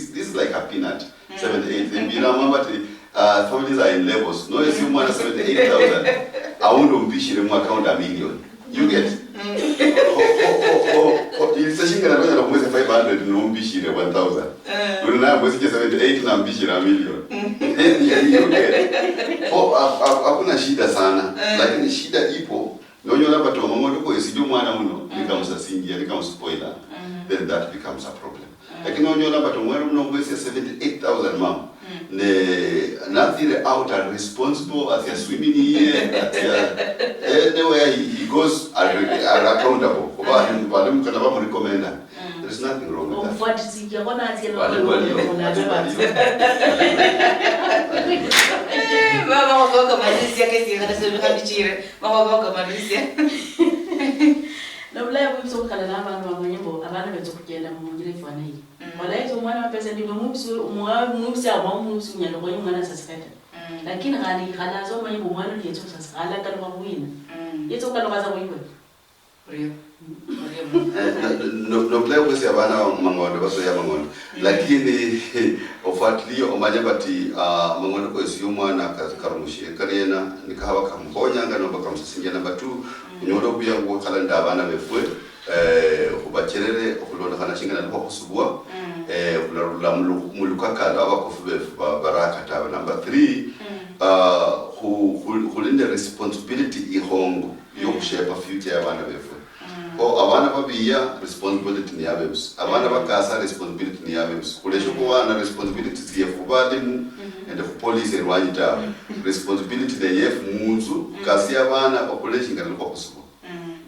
this, this is like a peanut. Seventy-eight. They be na mama ti, uh, families are in levels. No, you see, mwana seventy-eight thousand. I want to be share mu account a million. You get? Ho, ho, ho, ho, ho, it's a shinga na ronya na kumwezi five hundred, no mbishire one thousand. Uli na mwezi je seventy-eight na mbishira a million. You get? Ho, ha-, ha-, hakuna shida sana. Lakini shida ipo, nonyola but omang'ondo ko esijua mwana uno, nikamusasinjia, nikamuspoila, then that becomes a problem. Lakini nonyola but omwana uno mwezi seventy-eight thousand, mama, ne nothing out are responsible at your swimming here, at your, anywhere he, he goes are, are accountable. Kuba bali mukana bamurecommenda. There is nothing wrong with that. Omufuatisikia kona asia. Bali, bali, bali, bali. Eh, baba, wakoko malisia kesi, kana sio kabichire. Baba, wakoko malisia. Nobulayi bwebisa okhukhala nabandu bamanye mbu abana betsa okhukenda munjira ifwana iyi. Olahitsa omwana mapesa ndi nomwibisi, omwa-, mwibisi ama omwibisi unyala okhonya omwana sasika ta. Lakini khandi ikhala hasi omanye mbu omwana uno yetsa okhusasika, alakalukha khwina? Yetsa okhukalukha tsa khwiwe. Orio. Orio. Eh, no, no, no, nobulayi bwesi abana mang'ondo basoya mang'ondo. Lakini ofuatilie omanye bati, ah, mang'ondo kwesi omwana kazi karumushie kariena, nikahaba kamukhonyanga nomba kamusasinjia. Number two, khunyola obuyangu bwokhukhala nende abana befwe, eh, khubacherere okhulondokhana shinga nalukha khusubwa, eh, khularula mulu-, mulukaka lwa abakofu befu ba-, baraka tawe. Number three, ah, khu-, khu-, khuli nende responsibility ihongo yokhushepa future ya bana befwe. Kho abana babiya, responsibility ni yabebusi. Abana bakasa, responsibility ni yabebusi. Khuleshe khuba na responsibility siefu balimu nende khu police erwanyi tawe. Responsibility ne yefu munzu, khukasi abana bakhule shinga nalukha khusubwa.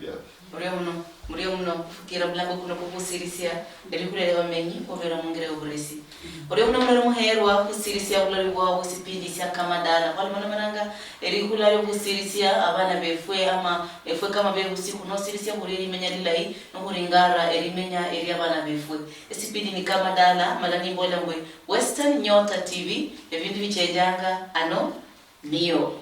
Yeah. Orio muno, murio muno, khufukira mulango kuno kukhusirisia, elikhula lia bamenyi, khubera mungira yoburesi. Orio muno mulori muherwa, khusirisia bulori bwao, sipindi sia Kamadala. Khwali manamananga, elikhula liokhusiirisia abana befwe, ama efwe kama bebusi, khunosirisia khuri elimenya lilayi, nokhuringara elimenya elia abana befwe. Esipindi ni Kamadala, mala nimbola mbwe Western Nyota T V, ebindu bichenjanga ano nio.